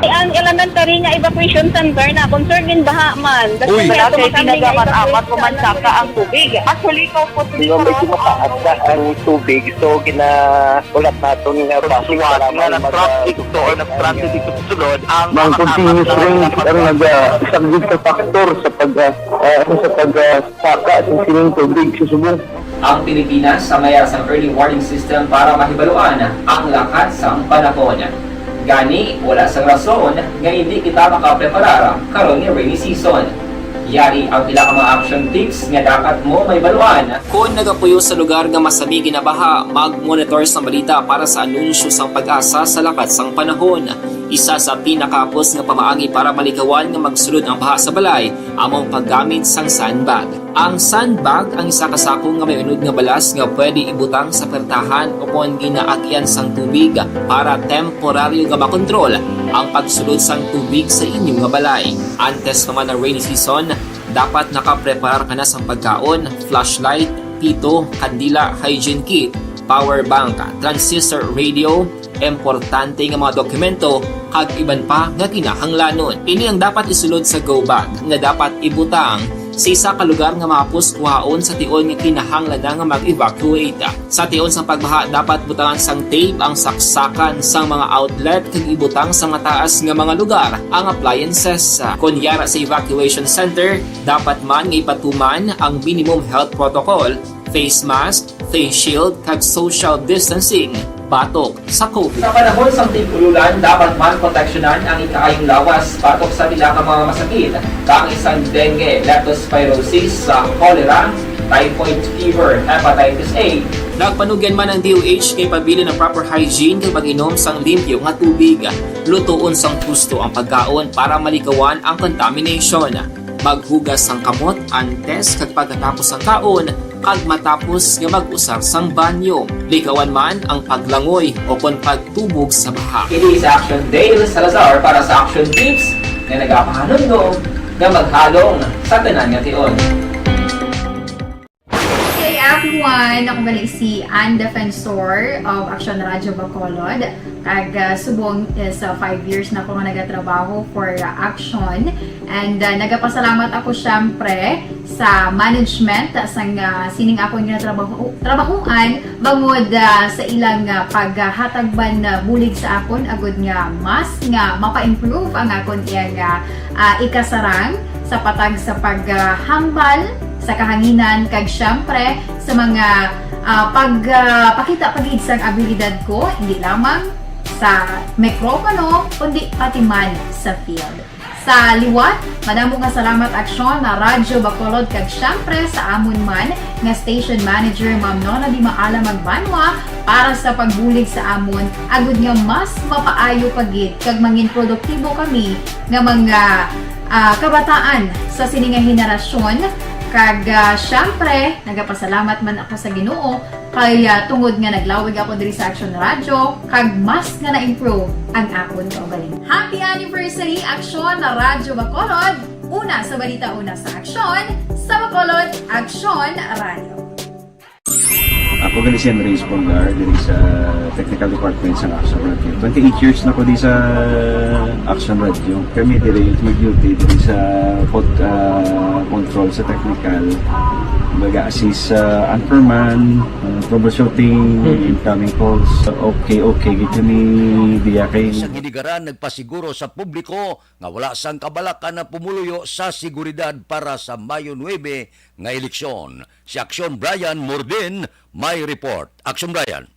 Ang elementary nga evacuation center na concern in baha man. Uy. Wala kay ginagamat-amat, kumansaka ang tubig. Actually, ikaw po, di ba, medyo mataas na ang tubig, so gina-, ulat naton nga base nga mag-, nag-transit to or nag-transit dito sa sulod ang mga continuous rain ang nag-, ah, isang big factor sa pag, ah, ah, ano, sa pag, ah, saka sa sining tubig sa subong. Ang Pilipinas sa may sang early warning system para mahibaluan ang lakat sang panahon. Gani, wala sang rason nga hindi kita makapreparar karon nga rainy season. Yari ang pila ka mga action tips nga dapat mo mahibaluan. Kon nagapuyo sa lugar nga masami ginabaha, mag-monitor sang balita para sa anunsyo sang PAGASA sa lakat sang panahon. Isa sa pinakahapos nga pamaagi para malikawan nga magsulod ang baha sa balay amo ang paggamit sang sandbag. Ang sandbag ang isa ka sako nga may unod nga balas nga pwede ibutang sa pertahan o kon ginaagyan sang tubig para temporaryo nga makontrol ang pagsulod sang tubig sa inyo nga balay. Antes pa man ang rainy season, dapat nakapreparar ka na sang pagkaon, flashlight, pito, kandila, hygiene kit, power bank, transistor radio, importante nga mga dokumento, kag iban pa nga kinahanglanon. Ini ang dapat isulod sa go bag nga dapat ibutang sa isa ka lugar nga mahapos kuhaon sa tion nga kinahanglan na nga mag-evacuate. Sa tion sang pagbaha, dapat butangan sang tape ang saksakan sang mga outlet kag ibutang sa mataas nga mga lugar ang appliances. Kon yara sa evacuation center, dapat man nga ipatuman ang minimum health protocol, face mask, face shield, kag social distancing. batok sa COVID. Sa panahon sang tig-ululan, dapat man proteksyonan ang ikaayong lawas batok sa pila ka mga masakit, kaangay sang dengue, leptospirosis, sa cholera, typhoid fever, hepatitis A. Nagpanugyan man ang D O H kay pabilin ang proper hygiene kag pag-inom sang limpyo nga tubig. Lutoon sang husto ang pagkaon para malikawan ang contamination. Maghugas sang kamot antes kag pagkatapos sang kaon, kag matapos nga mag-usar sang banyo. Likawan man ang paglangoy o kon pagtubog sa baha. Ini si Action Dale Salazar para sa Action Tips nga nagapahanumdom nga maghalong sa tanan nga tion. Hey everyone! Ako gali si Ann Defensor of Action Radyo Bacolod. Kag ah, subong is ah, five years na ko nga nagatrabaho for ah, Action. And ah, nagapasalamat ako syempre sa management sang ah, sining akon nga trabaho trabahoan bangod ah, sa ilang ah, paghatag man ah, bulig sa akon agud nga mas nga mapa-improve ang akon iyang ah, ah, ikasarang sa patag sa paghambal sa kahanginan kag syempre sa mga ah, pag ah, pakita pa gid sang abilidad ko hindi lamang sa mikropono kundi pati man sa field. Sa liwat, madamo nga salamat Aksyon na Radyo Bacolod kag syempre sa amon man nga station manager Ma'am Nona Di Maala Magbanwa para sa pagbulig sa amon agud nga mas mapaayo pa gid kag mangin produktibo kami nga mga ah, kabataan sa sini nga henerasyon kag ah, syempre nagapasalamat man ako sa Ginoo kay ah, tungod nga naglawig ako diri sa Action Radio kag mas nga na-improve ang akon kaugalingon. Happy anniversary Aksyon na Radyo Bacolod! Una sa balita, una sa aksyon, sa Bacolod, Aksyon Radio. Ako gali si Andres Polgar diri sa technical department sa Action Radio. Twenty-eight years na ko di sa Action Radio. Kami diri mag-duty diri sa pod, ah, control sa technical. Baga assist sa anchorman, ah, troubleshooting, incoming calls. Okay, okay, gid kami diya kay Sa ginigaran, nagpasiguro sa publiko nga wala sang kabalakan ang pumuluyo sa seguridad para sa Mayo nuebe nga eleksyon. Si Aksyon Brian Morden may report. Aksyon Brian.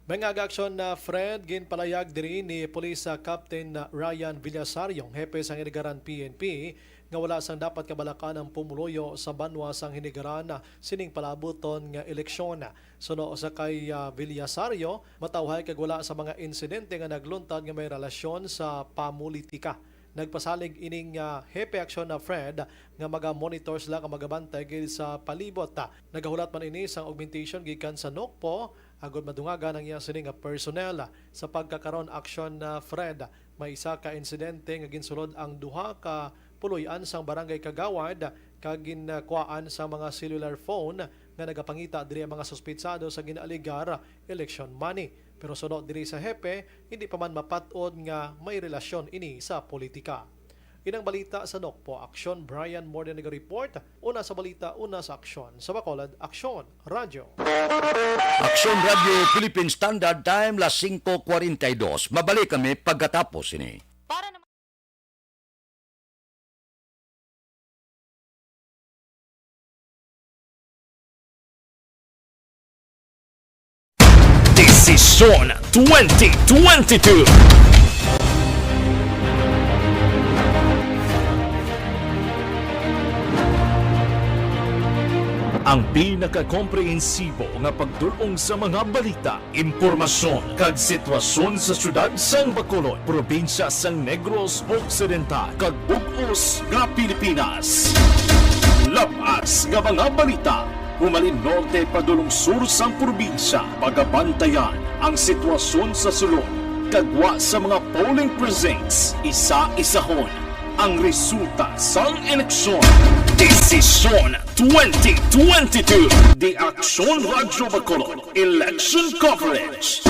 May nga aga aksyon na Fred, ginpalayag diri ni Police Captain Ryan Villasario, hepe sang Hinigaran P N P, nga wala sang dapat kabalakan ang pumuluyo sa banwa sang Hinigaran sining palabuton nga eleksyon. Suno sa kay ah, Villasario, matawhay kag wala sa mga insidente nga nagluntad nga may relasyon sa pamulitika. Nagpasalig ining ah, hepe aksyon na Fred nga maga-monitor sila nga magabantay gid sa palibot. Nagahulat man ini sang augmentation gikan sa NOCPO agud madungagan ang iya sini nga personnel. Sa pagkakaron aksyon na Fred, may isa ka insidente nga ginsulod ang duha ka puloy-an sang barangay kagawad kag ginkuhaan sa mga cellular phone nga nagapangita diri ang mga suspitsado sa ginaaligar election money. Pero suno diri sa hepe, hindi pa man mapat-od nga may relasyon ini sa politika. Inang balita sa NOCPO Aksyon, Brian Morden naga-report. Una sa balita, una sa aksyon. Sa Bacolod, Aksyon, Radyo. Aksyon Radio Philippine Standard Time, las singko kwarenta y dos. Mabalik kami pagkatapos ini. Para naman Desisyon twenty twenty-two. Ang pinakakomprehensibo nga pagdul-ong sa mga balita, impormasyon, kag sitwasyon sa siyudad sang Bacolod, probinsya sang Negros Occidental, kag bug-os nga Pilipinas. Lab-as nga mga balita, humalin norte padulong sur sang probinsya, pagabantayan ang sitwasyon sa sulod, kag gwa sa mga polling precincts, isa-isahon ang resulta sang eleksyon. Desisyon twenty twenty-two. The Aksyon Radyo Bacolod Election Coverage.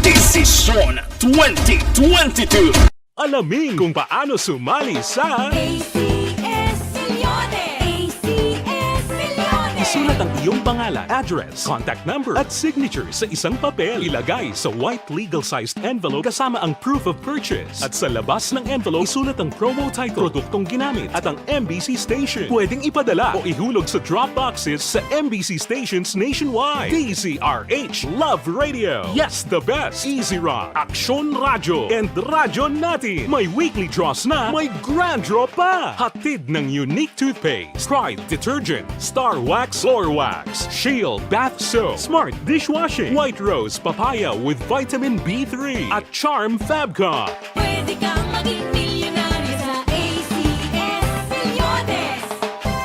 Desisyon twenty twenty-two. Alamin kung paano sumali sa A C S Milyonary. A C S Milyonary. Isulat ang Yung pangalan, address, contact number, at signature sa isang papel. Ilagay sa white legal-sized envelope kasama ang proof of purchase. At sa labas ng envelope, isulat ang promo title, produktong ginamit, at ang M B C station. Pwedeng ipadala o ihulog sa drop boxes sa M B C stations nationwide. D Z R H Love Radio. Yes, the best. Easy Rock, Aksyon Radyo, and Radyo Natin. May weekly draws na, may grand draw pa. Hatid ng Unique Toothpaste, Pride Detergent, Star Wax, Floor Wax, Shield Bath Soap, Smart Dishwashing, White Rose Papaya with Vitamin B three, at Charm Fabcon. Pwede kang maging milyonaryo sa A C S Milyones.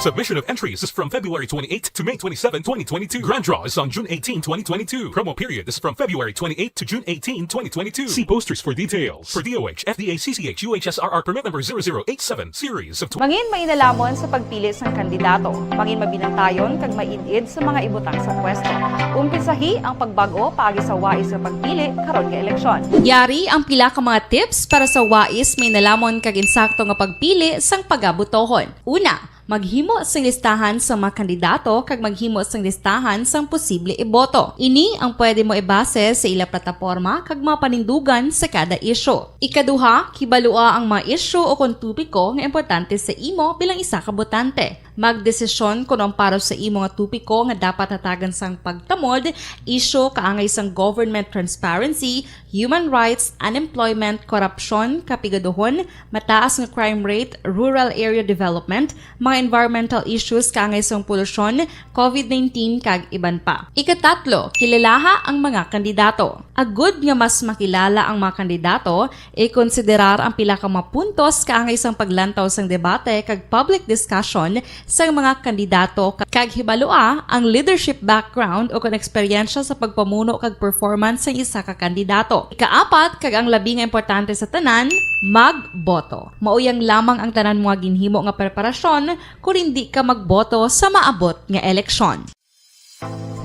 Submission of entries is from February twenty-eighth to May twenty-seven, twenty twenty-two. Grand draw is on June eighteen, twenty twenty-two. Promo period is from February twenty-eighth to June eighteen, twenty twenty-two. See posters for details. For D O H, F D A C C H U H S R R permit number zero zero eight seven, series of tw- Mangin mainalhamon sa pagpili sang kandidato. Mangin mabinantayon kag maid-id sa mga ibutang sa pwesto. Umpisahi ang pagbag-o paagi sa wais nga pagpili karon nga eleksyon. Yari ang pila ka mga tips para sa wais, mainalhamon kag insakto nga pagpili sang pagabotohon. Una, maghimo sing listahan sa mga kandidato kag maghimo sing listahan sang posible iboto. Ini ang pwede mo ibase sa ila plataporma kag mga panindugan sa kada isyu. Ikaduha, kibalua ang mga isyu o kon topiko nga importante sa imo bilang isa ka botante. Magdesisyon kon ang para sa imo nga topiko nga dapat hatagan sang pagtamod, isyu kaangay sang government transparency, human rights, unemployment, korupsyon, kapigaduhon, mataas nga crime rate, rural area development, mga environmental issues kaangay sang polusyon, covid nineteen, kag iban pa. Ikatatlo, kilalaha ang mga kandidato. Agud nga mas makilala ang mga kandidato, ikonsiderar ang pila ka mga puntos kaangay sang paglantaw sang debate kag public discussion sang mga kandidato, kag hibalua ang leadership background o kon eksperyensya sa pagpamuno kag performance sang isa ka kandidato. Ikaapat, kag ang labi nga importante sa tanan, magboto. Mao yang lamang ang tanan mo nga ginhimo nga preparasyon kon indi ka magboto sa maabot nga eleksyon.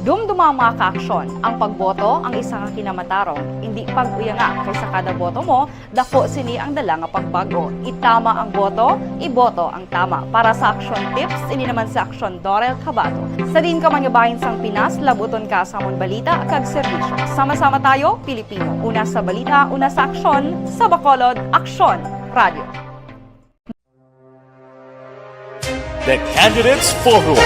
Dumduma ang mga kaaksyon, ang pagboto ang isa ka kinamatarong, indi pag-uyanga, kay sa kada boto mo, dako sini ang dala nga pagbag-o. Itama ang boto, iboto ang tama. Para sa Aksyon Tips, ini naman si Aksyon Dorel Cabato. Sa diin ka man nga bahin sang Pinas, labuton ka sa amon balita kag serbisyo. Sama-sama tayo, Pilipino. Una sa balita, una sa aksyon, sa Bacolod, Aksyon Radio. The Candidates Forum.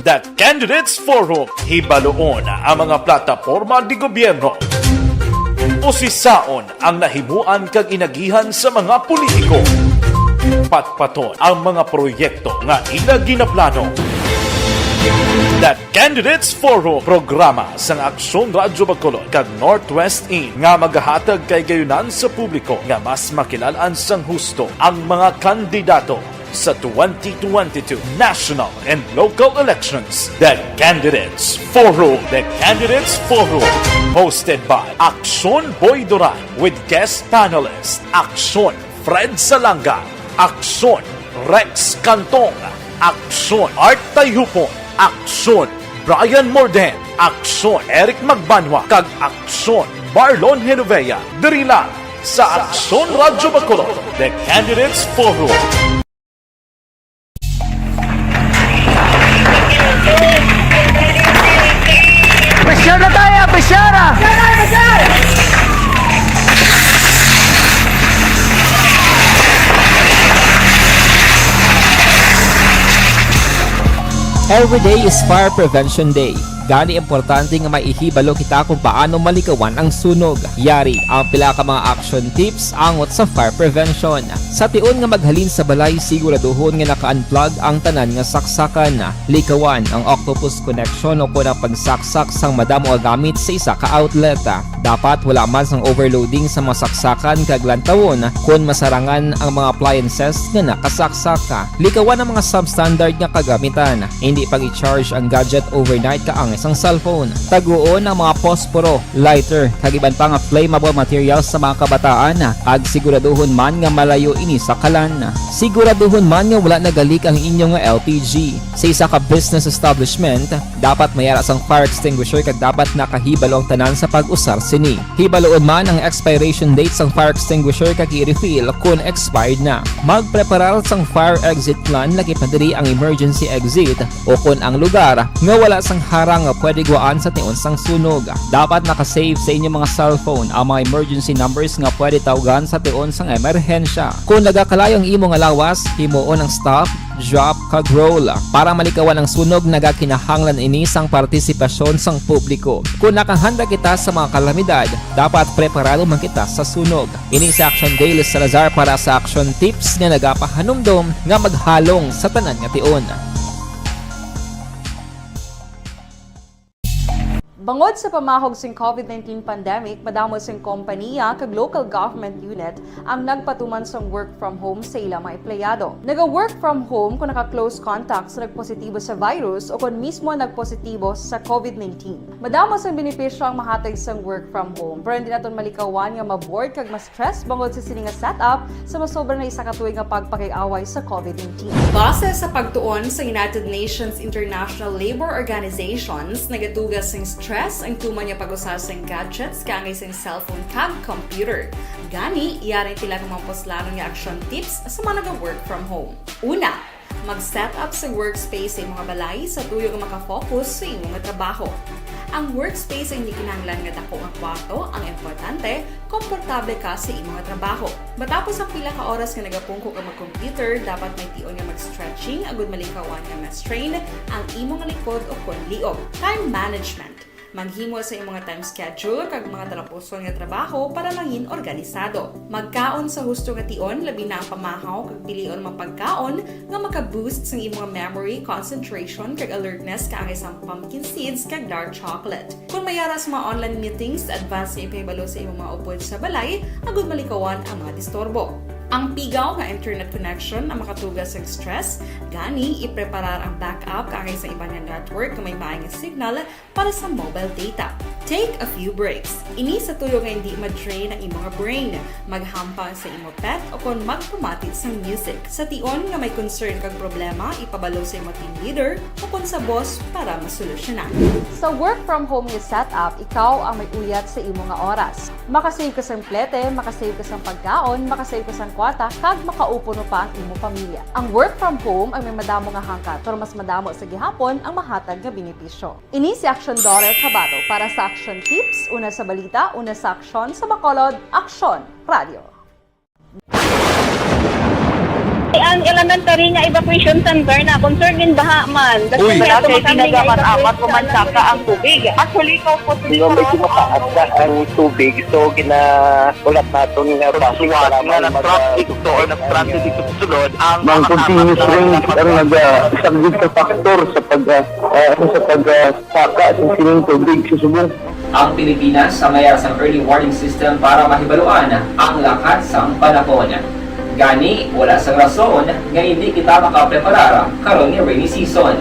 The Candidates Forum, hibaluon ang mga plataporma di gobyerno. Usisaon ang nahimuan kag inagihan sa mga politiko. Patpaton ang mga proyekto nga ila ginaplano. The Candidates Forum, programa sang Aksyon Radyo Bacolod kag Northwest In nga magahatag kahigayonan sa publiko nga mas makilalaan sang husto ang mga kandidato sa twenty twenty-two national and local elections. The Candidates Forum. The Candidates Forum, hosted by Aksyon Boy Duran with guest panelist Aksyon Fred Salanga, Aksyon Rex Cantong, Aksyon Art Tayhupon, Aksyon Brian Morden, Aksyon Eric Magbanwa, kag Aksyon Marlon Genovea. Diri lang sa Aksyon Radyo Bacolod, The Candidates Forum. Pressure na tayo, pressure! Every day is Fire Prevention Day. Gani, importante nga maihibalo kita kung paano malikawan ang sunog. Yari ang pila ka mga action tips angot sa fire prevention. Sa tion nga maghalin sa balay, siguraduhon nga naka-unplug ang tanan nga saksakan. Likawan ang octopus connection o kon ang pagsaksak sang madamo nga gamit sa isa ka outlet. Dapat wala man sang overloading sa mga saksakan kag lantawon kon masarangan ang mga appliances nga nakasaksak. Likawan ang mga substandard nga kagamitan. Hindi pag-i-charge ang gadget overnight kaang Sang cellphone, taguon ang mga posporo, lighter, kag iban pa nga flammable materials sa mga kabataan, kag siguraduhon man nga malayo ini sa kalan. Siguraduhon man nga wala nagalik ang inyo nga L P G. Sa isa ka business establishment, dapat may ara sang fire extinguisher kag dapat nakahibalo ang tanan sa pag-usar sini. Hibaluon man ang expiration date sang fire extinguisher kag i-refill kon expired na. Magpreparar sang fire exit plan, lakip na diri ang emergency exit, o kon ang lugar nga wala sang harang nga pwede guwaan sa tion sang sunog. Dapat naka-save sa inyo mga cellphone ang mga emergency numbers nga pwede tawgan sa tion sang emerhensya. Kon nagakalayo ang imo nga lawas, himuon ang stop, drop, kag roll. Para malikawan ang sunog, nagakinahanglan ini sang partisipasyon sang publiko. Kon nakahanda kita sa mga kalamidad, dapat preparado man kita sa sunog. Ini si Action Dale Salazar para sa Action Tips nga nagapahanumdom nga maghalong sa tanan nga tion. Bangod sa pamahog sing COVID nineteen pandemic, madamo sing kompaniya kag local government unit ang nagpatuman sang work from home sa ila mga empleyado. Naga-work from home kung naka-close contact sa nagpositibo sa virus o kon mismo nagpositibo sa COVID nineteen. Madamo sang benepisyo ang mahatag sang work from home, pero hindi naton malikawan nga ma-bored kag ma-stress bangod sa sini nga setup sa masobra na isa ka tuig nga pagpakig-away sa COVID nineteen. Base sa pagtuon sa United Nations International Labour Organizations, nagatuga sing stress ang tuman nga pag-usa sing gadgets kaangay sing cellphone kag computer. Gani, yari ang pila ka mga puslanon nga action tips sa mga naga-work from home. Una, mag-set up sa workspace sa imong balay sa tuyo nga makafocus sa imong trabaho. Ang workspace ay hindi kinahanglan nga dako nga kwarto, ang importante, komportable ka sa imong trabaho. Matapos ang pila ka oras nga nagapungko ka mag-computer, dapat may tion nga mag-stretching agud malikawan nga ma-strain ang imong likod o kon liog. Time management. Maghimo sa imong time schedule kag mga talapuson nga trabaho para mangin organisado. Magkaon sa husto nga tion, labi na ang pamahaw kag pilion mga pagkaon nga maka-boost sang imong memory, concentration, kag alertness kaangay sang pumpkin seeds kag dark chocolate. Kung may ara sa mga online meetings, advance nga ipahibalo sa imong mga upod sa balay agud malikawan ang mga disturbo. Ang pigaw nga internet connection ang makatuga sa stress, gani ipreparar ang backup kaangay sa iban nga network nga may maay nga signal para sa mobile data. Take a few breaks. Ini sa tuyo nga hindi ma-drain ang imong brain. Maghampang sa imo pet o kon magpamati sang music. Sa tion nga may concern kag problema, ipabalo sa imo team leader o kon sa boss para masolusyonan. Sa work from home nga setup, ikaw ang may uyat sa imo nga oras. Makasave ka sang plete, makasave ka sang pagkaon, makasave ka sang kwarta, kag makaupuno pa ang imo pamilya. Ang work from home ay may madamo nga hangkat, pero mas madamo sa gihapon ang mahatag nga benepisyo. Ini si Action Daughter Tabato para sa Action Tips, una sa balita, una sa aksyon, sa Bacolod, Aksyon Radio. Ang elementary nga evacuation center na concern in baha man. Uy. Wala kay ginagamat-amat, kumansaka ang tubig. Actually, ikaw po, medyo mataas na ang tubig, so ginahulat naton nga traffic nga mag-, traffic to or traffic to sulod ang mga continuous rain ang naga-, isa gid ka factor sa pag, ah, ah, sa pag, ah, saka sa sining tubig sa subong. Ang Pilipinas ang may sang early warning system para mahibaluan ang lakat sang panahon. Gani, wala sang rason nga hindi kita makapreparar karon nga rainy season.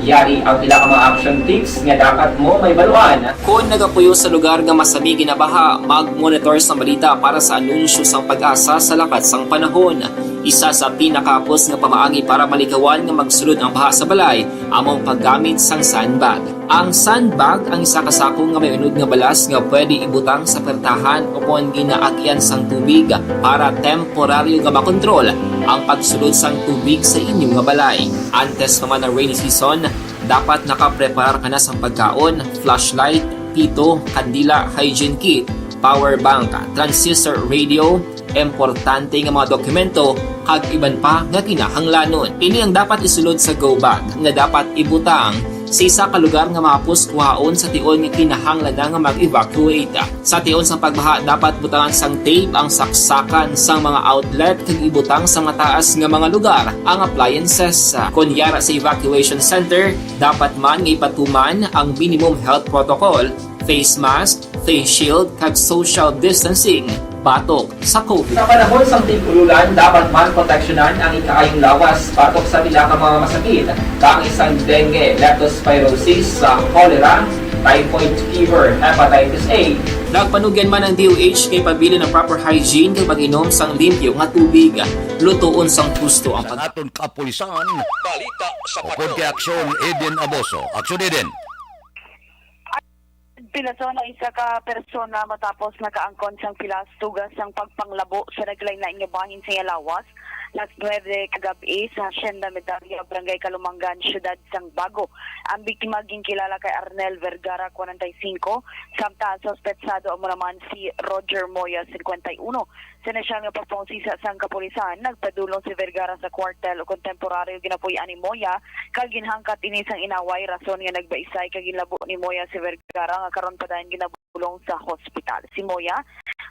Yari ang pila ka mga action tips nga dapat mo mahibaluan. Kon nagapuyo sa lugar nga masami ginabaha, mag-monitor sa balita para sa anunsyo sang PAGASA sa lakat sang panahon. Isa sa pinakahapos nga pamaagi para malikawan nga magsulod ang baha sa balay amo ang paggamit sang sandbag. Ang sandbag ang isa ka sako nga may unod nga balas nga pwede ibutang sa pertahan o kon ginaagian sang tubig para temporaryo nga makontrol ang pagsulod sang tubig sa inyo nga balay. Antes pa man ang rainy season, dapat nakapreparar ka na sang pagkaon, flashlight, pito, kandila, hygiene kit, power bank, transistor radio, importante nga mga dokumento, kag iban pa nga kinahanglanon. Ini ang dapat isulod sa go bag nga dapat ibutang sa isa ka lugar nga mahapos kuhaon sa tion nga kinahanglan na nga mag-evacuate. Sa tion sang pagbaha, dapat butangan sang tape ang saksakan sang mga outlet kag ibutang sa mataas nga mga lugar ang appliances. Kon yara sa evacuation center, dapat man nga ipatuman ang minimum health protocol, face mask, face shield, kag social distancing. batok sa COVID. Sa panahon sang tig-ululan, dapat man proteksyonan ang ikaayong lawas batok sa pila ka mga masakit, kang sang dengue, leptospirosis, sa cholera, typhoid fever, hepatitis A. Nagpanugyan man ang D O H kay pabilin ang proper hygiene kag pag-inom sang limpyo nga tubig. Lutoon sang husto ang Sa pag- aton kapulisan, balita sa Patrol. Upod kay Aksyon Eden Aboso. Aksyon Eden. Pilason ang isa ka persona matapos nakaangkon sang pilas tuga sang pagpanglabo sa naglain-lain nga bahin sa iya lawas, alas nuwebe kagab-i sa Hacienda Medalla, Barangay Calumanggan, Siyudad sang Bago. Ang biktima ginkilala kay Arnel Vergara, kwarenta y singko, samtang ang suspetsado amo naman si Roger Moya, singkwenta y uno. Sa inisyal nga pagpangusisa sang kapulisan, nagpadulong si Vergara sa kwartel ukon temporaryo ginapuy-an ni Moya, kag ginhangkat ini sang inaway, rason nga nagbaisay kag ginlabo ni Moya si Vergara, nga karon padayon ginabulong sa hospital. Si Moya,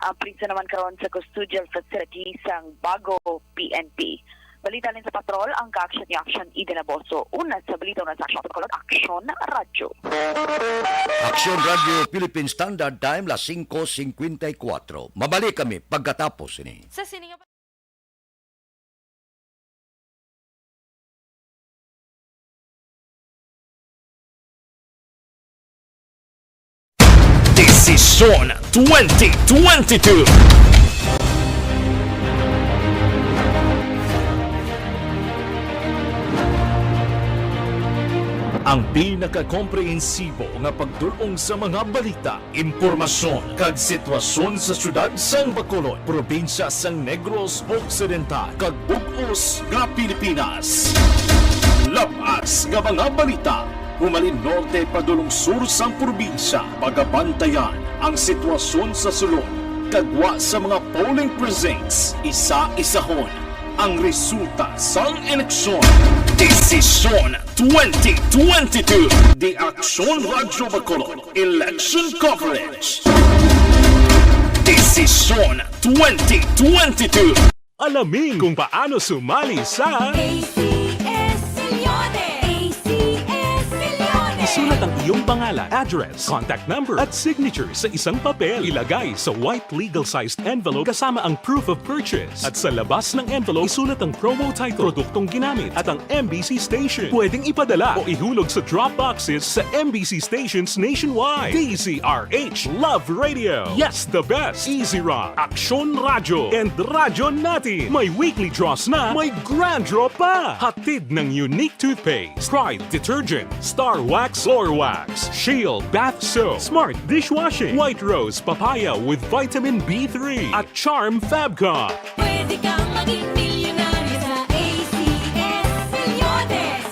ang priso naman karon sa custodial facility sang Bago P N P. Balita halin sa Patrol, ang kaaksyon ni Aksyon Eden Aboso. Una sa balita, una sa Aksyon Bacolod, Aksyon Radyo. Aksyon Radyo Philippine Standard Time, las singko singkwenta y kuwatro. Mabalik kami pagkatapos ini. Sa sini nga Desisyon twenty twenty-two. Ang pinakakomprehensibo nga pagdul-ong sa mga balita, impormasyon, kag sitwasyon sa siyudad sang Bacolod, probinsya sang Negros Occidental, kag bug-os nga Pilipinas. Labas nga mga balita, humalin norte padulong sur sang probinsya, pagabantayan ang sitwasyon sa sulod, kag gwa sa mga polling precincts, isa-isahon ang resulta sang eleksyon. Desisyon twenty twenty-two. The Aksyon Radyo Bacolod Election Coverage. Desisyon twenty twenty-two. Alamin kung paano sumali sa A C S Millones. A C S Millones. Isulat ang iyong pangalan, address, contact number, at signature sa isang papel. Ilagay sa white legal-sized envelope kasama ang proof of purchase. At sa labas ng envelope, isulat ang promo title, produktong ginamit, at ang M B C station. Pwedeng ipadala o ihulog sa drop boxes sa M B C stations nationwide. D Z R H, Love Radio. Yes, the best. Easy Rock, Aksyon Radyo, and Radyo Natin. May weekly draws na, may grand draw pa. Hatid ng Unique Toothpaste, Pride Detergent, Star Wax Floor Wax, Shield Bath Soap, Smart Dishwashing, White Rose Papaya with Vitamin B three, at Charm Fabcon. Pwede kang maging milyonaryo sa A C S Millones.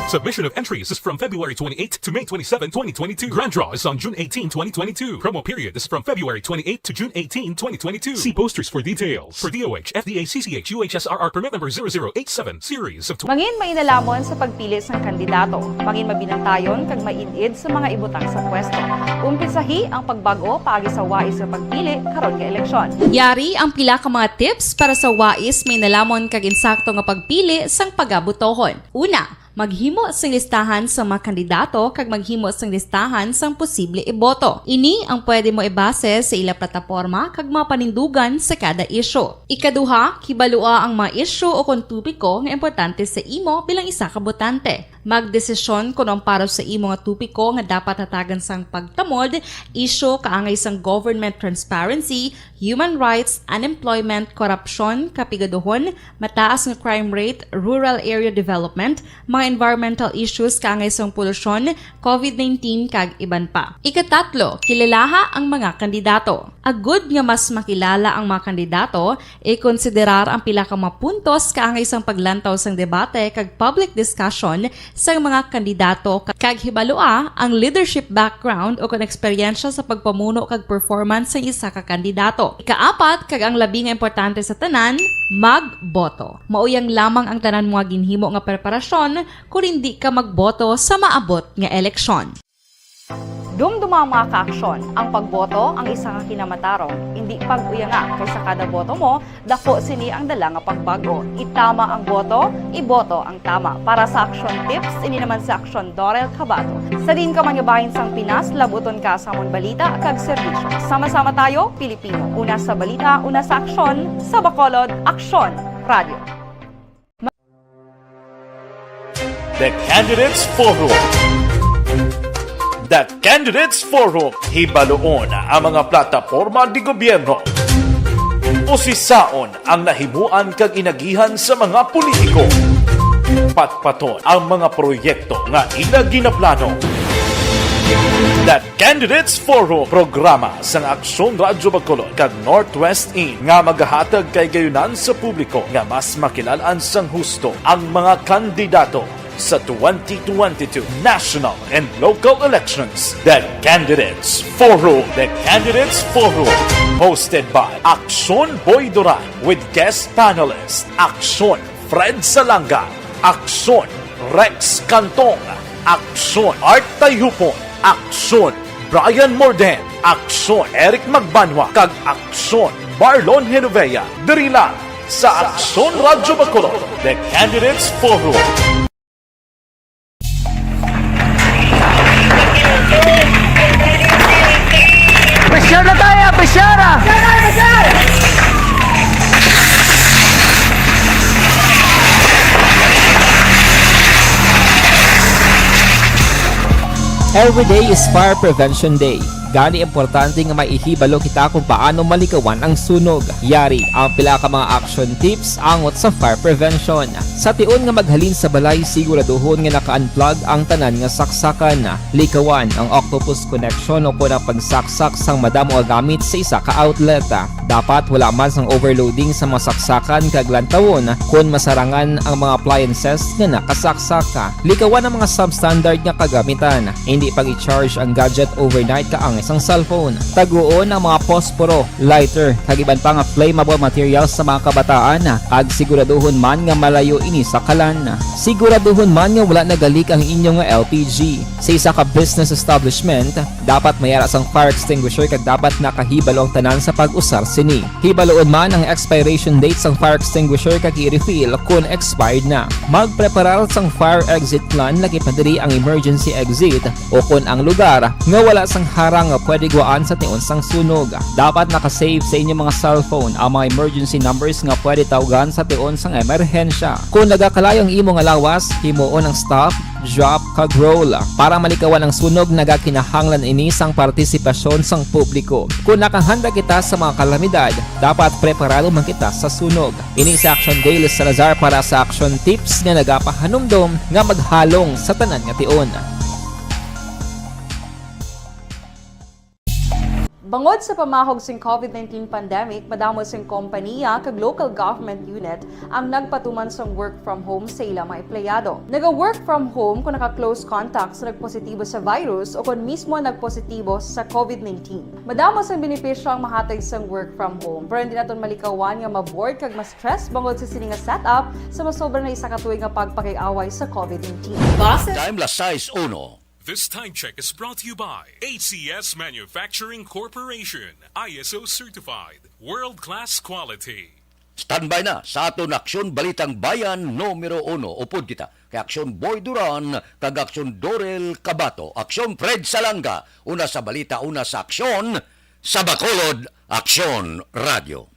Submission of entries is from February twenty-eight to May twenty-seven, twenty twenty-two. Grand draw is on June eighteen, twenty twenty-two. Promo period is from February twenty-eight to June eighteen, twenty twenty-two. See posters for details. For D O H, F D A, C C H, U H S R R permit number zero zero eight seven, series of tw- Mangin mainalomon sa pagpili sang kandidato. Mangin mabinantayon kag maid-id sa mga ibutang sa pwesto. Umpisahi ang pagbag-o paagi sa wais nga pagpili karon nga eleksyon. Yari ang pila ka mga tips para sa wais, mainalomon kag insakto nga pagpili sang pagabotohon. Una, maghimo sing listahan sa mga kandidato kag maghimo sing listahan sang posible iboto. Ini ang pwede mo ibase sa ila plataporma kag mga panindugan sa kada isyu. Ikaduha, kibalua ang mga isyu o kon topiko nga importante sa imo bilang isa ka botante. Magdesisyon kon ang para sa imo nga topiko nga dapat hatagan sang pagtamod, isyu kaangay sang government transparency, human rights, unemployment, korupsyon, kapigaduhon, mataas nga crime rate, rural area development, mga environmental issues kaangay sang polusyon, COVID nineteen, kag iban pa. Ikatatlo, kilalaha ang mga kandidato. Agud nga mas makilala ang mga kandidato, ikonsiderar ang pila ka mga puntos kaangay sang paglantaw sang debate kag public discussion sang mga kandidato, kag hibalua ang leadership background o kon eksperyensya sa pagpamuno kag performance sang isa ka kandidato. Ikaapat, kag ang labi nga importante sa tanan, magboto. Mauyang lamang ang tanan mga ginhimo nga preparasyon kon indi ka magboto sa maabot nga eleksyon. Dumduma ang mga kaaksyon, ang pagboto ang isa ka kinamatarong, indi pag-uyanga, kay sa kada boto mo, dako sini ang dala nga pagbago. Itama ang boto, iboto ang tama. Para sa Aksyon Tips, ini naman si Aksyon Dorel Cabato. Sa diin ka man nga bahin sang Pinas, labuton ka sa amon balita kag serbisyo. Sama-sama tayo, Pilipino. Una sa balita, una sa aksyon, sa Bacolod, Aksyon Radio. The Candidates Forum. The Candidates Forum, hibaluon ang mga plataporma di gobyerno. Usisaon ang nahimuan kag inagihan sa mga politiko. Patpaton ang mga proyekto nga ila ginaplano. The Candidates Forum, programa sang Aksyon Radyo Bacolod kag Northwest Inn nga magahatag kay gayunan sa publiko nga mas makilal-an sang husto ang mga kandidato sa twenty twenty-two national and local elections. The Candidates Forum. The Candidates Forum, hosted by Aksyon Boy Duran with guest panelist Aksyon Fred Salanga, Aksyon Rex Cantong, Aksyon Art Tayhupon, Aksyon Brian Morden, Aksyon Eric Magbanwa, kag Aksyon Marlon Genovea. Diri lang sa Aksyon Radyo Bacolod, The Candidates Forum. Pressure na tayo, pressure ah! Every day is Fire Prevention Day. Gani, importante nga may ihibalo kita kung paano malikawan ang sunog. Yari ang pila ka mga action tips angot sa fire prevention. Sa tion nga maghalin sa balay, siguraduhon nga naka-unplug ang tanan nga saksakan. Likawan ang octopus connection o kon ang pagsaksak sang madamo nga gamit sa isa ka outlet. Dapat wala man sang overloading sa mga saksakan kag lantawon kon masarangan ang mga appliances nga nakasaksak. Likawan ang mga substandard nga kagamitan. Hindi pag-i-charge ang gadget overnight kaangay sang cellphone. Taguon ang mga posporo, lighter, kag iban pa nga flammable materials sa mga kabataan, kag siguraduhon man nga malayo ini sa kalan. Siguraduhon man nga wala nagalik ang inyo nga L P G. Sa isa ka business establishment, dapat may ara sang fire extinguisher kag dapat nakahibalo ang tanan sa pag-usar sini. Hibaluon man ang expiration date sang fire extinguisher kag i-refill kon expired na. Magpreparar sang fire exit plan, lakip na diri ang emergency exit o kon ang lugar nga wala sang harang nga pwede guwaan sa tion sang sunog. Dapat naka-save sa inyo mga cellphone ang mga emergency numbers nga pwede tawgan sa tion sang emerhensya. Kon nagakalayo ang imo nga lawas, himuon ang stop, drop, kag roll. Para malikawan ang sunog, nagakinahanglan ini sang partisipasyon sang publiko. Kon nakahanda kita sa mga kalamidad, dapat preparado man kita sa sunog. Ini si Action Dale Salazar para sa Action Tips nga nagapahanumdom nga maghalong sa tanan nga tion. Bangod sa pamahog sing COVID nineteen pandemic, madamo sing kompanya kag local government unit ang nagpatuman sang work from home sa ila mga empleyado. Naga-work from home kon naka-close contact sa nagpositibo sa virus o kon mismo nagpositibo sa COVID nineteen. Madamo sang benepisyo ang mahatag sang work from home, pero hindi naton malikawan nga ma-bored kag ma-stress bangod sa sini nga setup sa masobra na isa ka tuig nga pagpakig-away sa COVID nineteen. Base Time las sais uno. This time check is brought to you by A C S Manufacturing Corporation, I S O certified, world-class quality. Standby na sa aton Aksyon Balitang Bayan numero uno. Upod kita kay Aksyon Boy Duran kag Aksyon Dorel Cabato, Aksyon Fred Salanga, una sa balita, una sa aksyon, sa Bacolod, Aksyon Radio.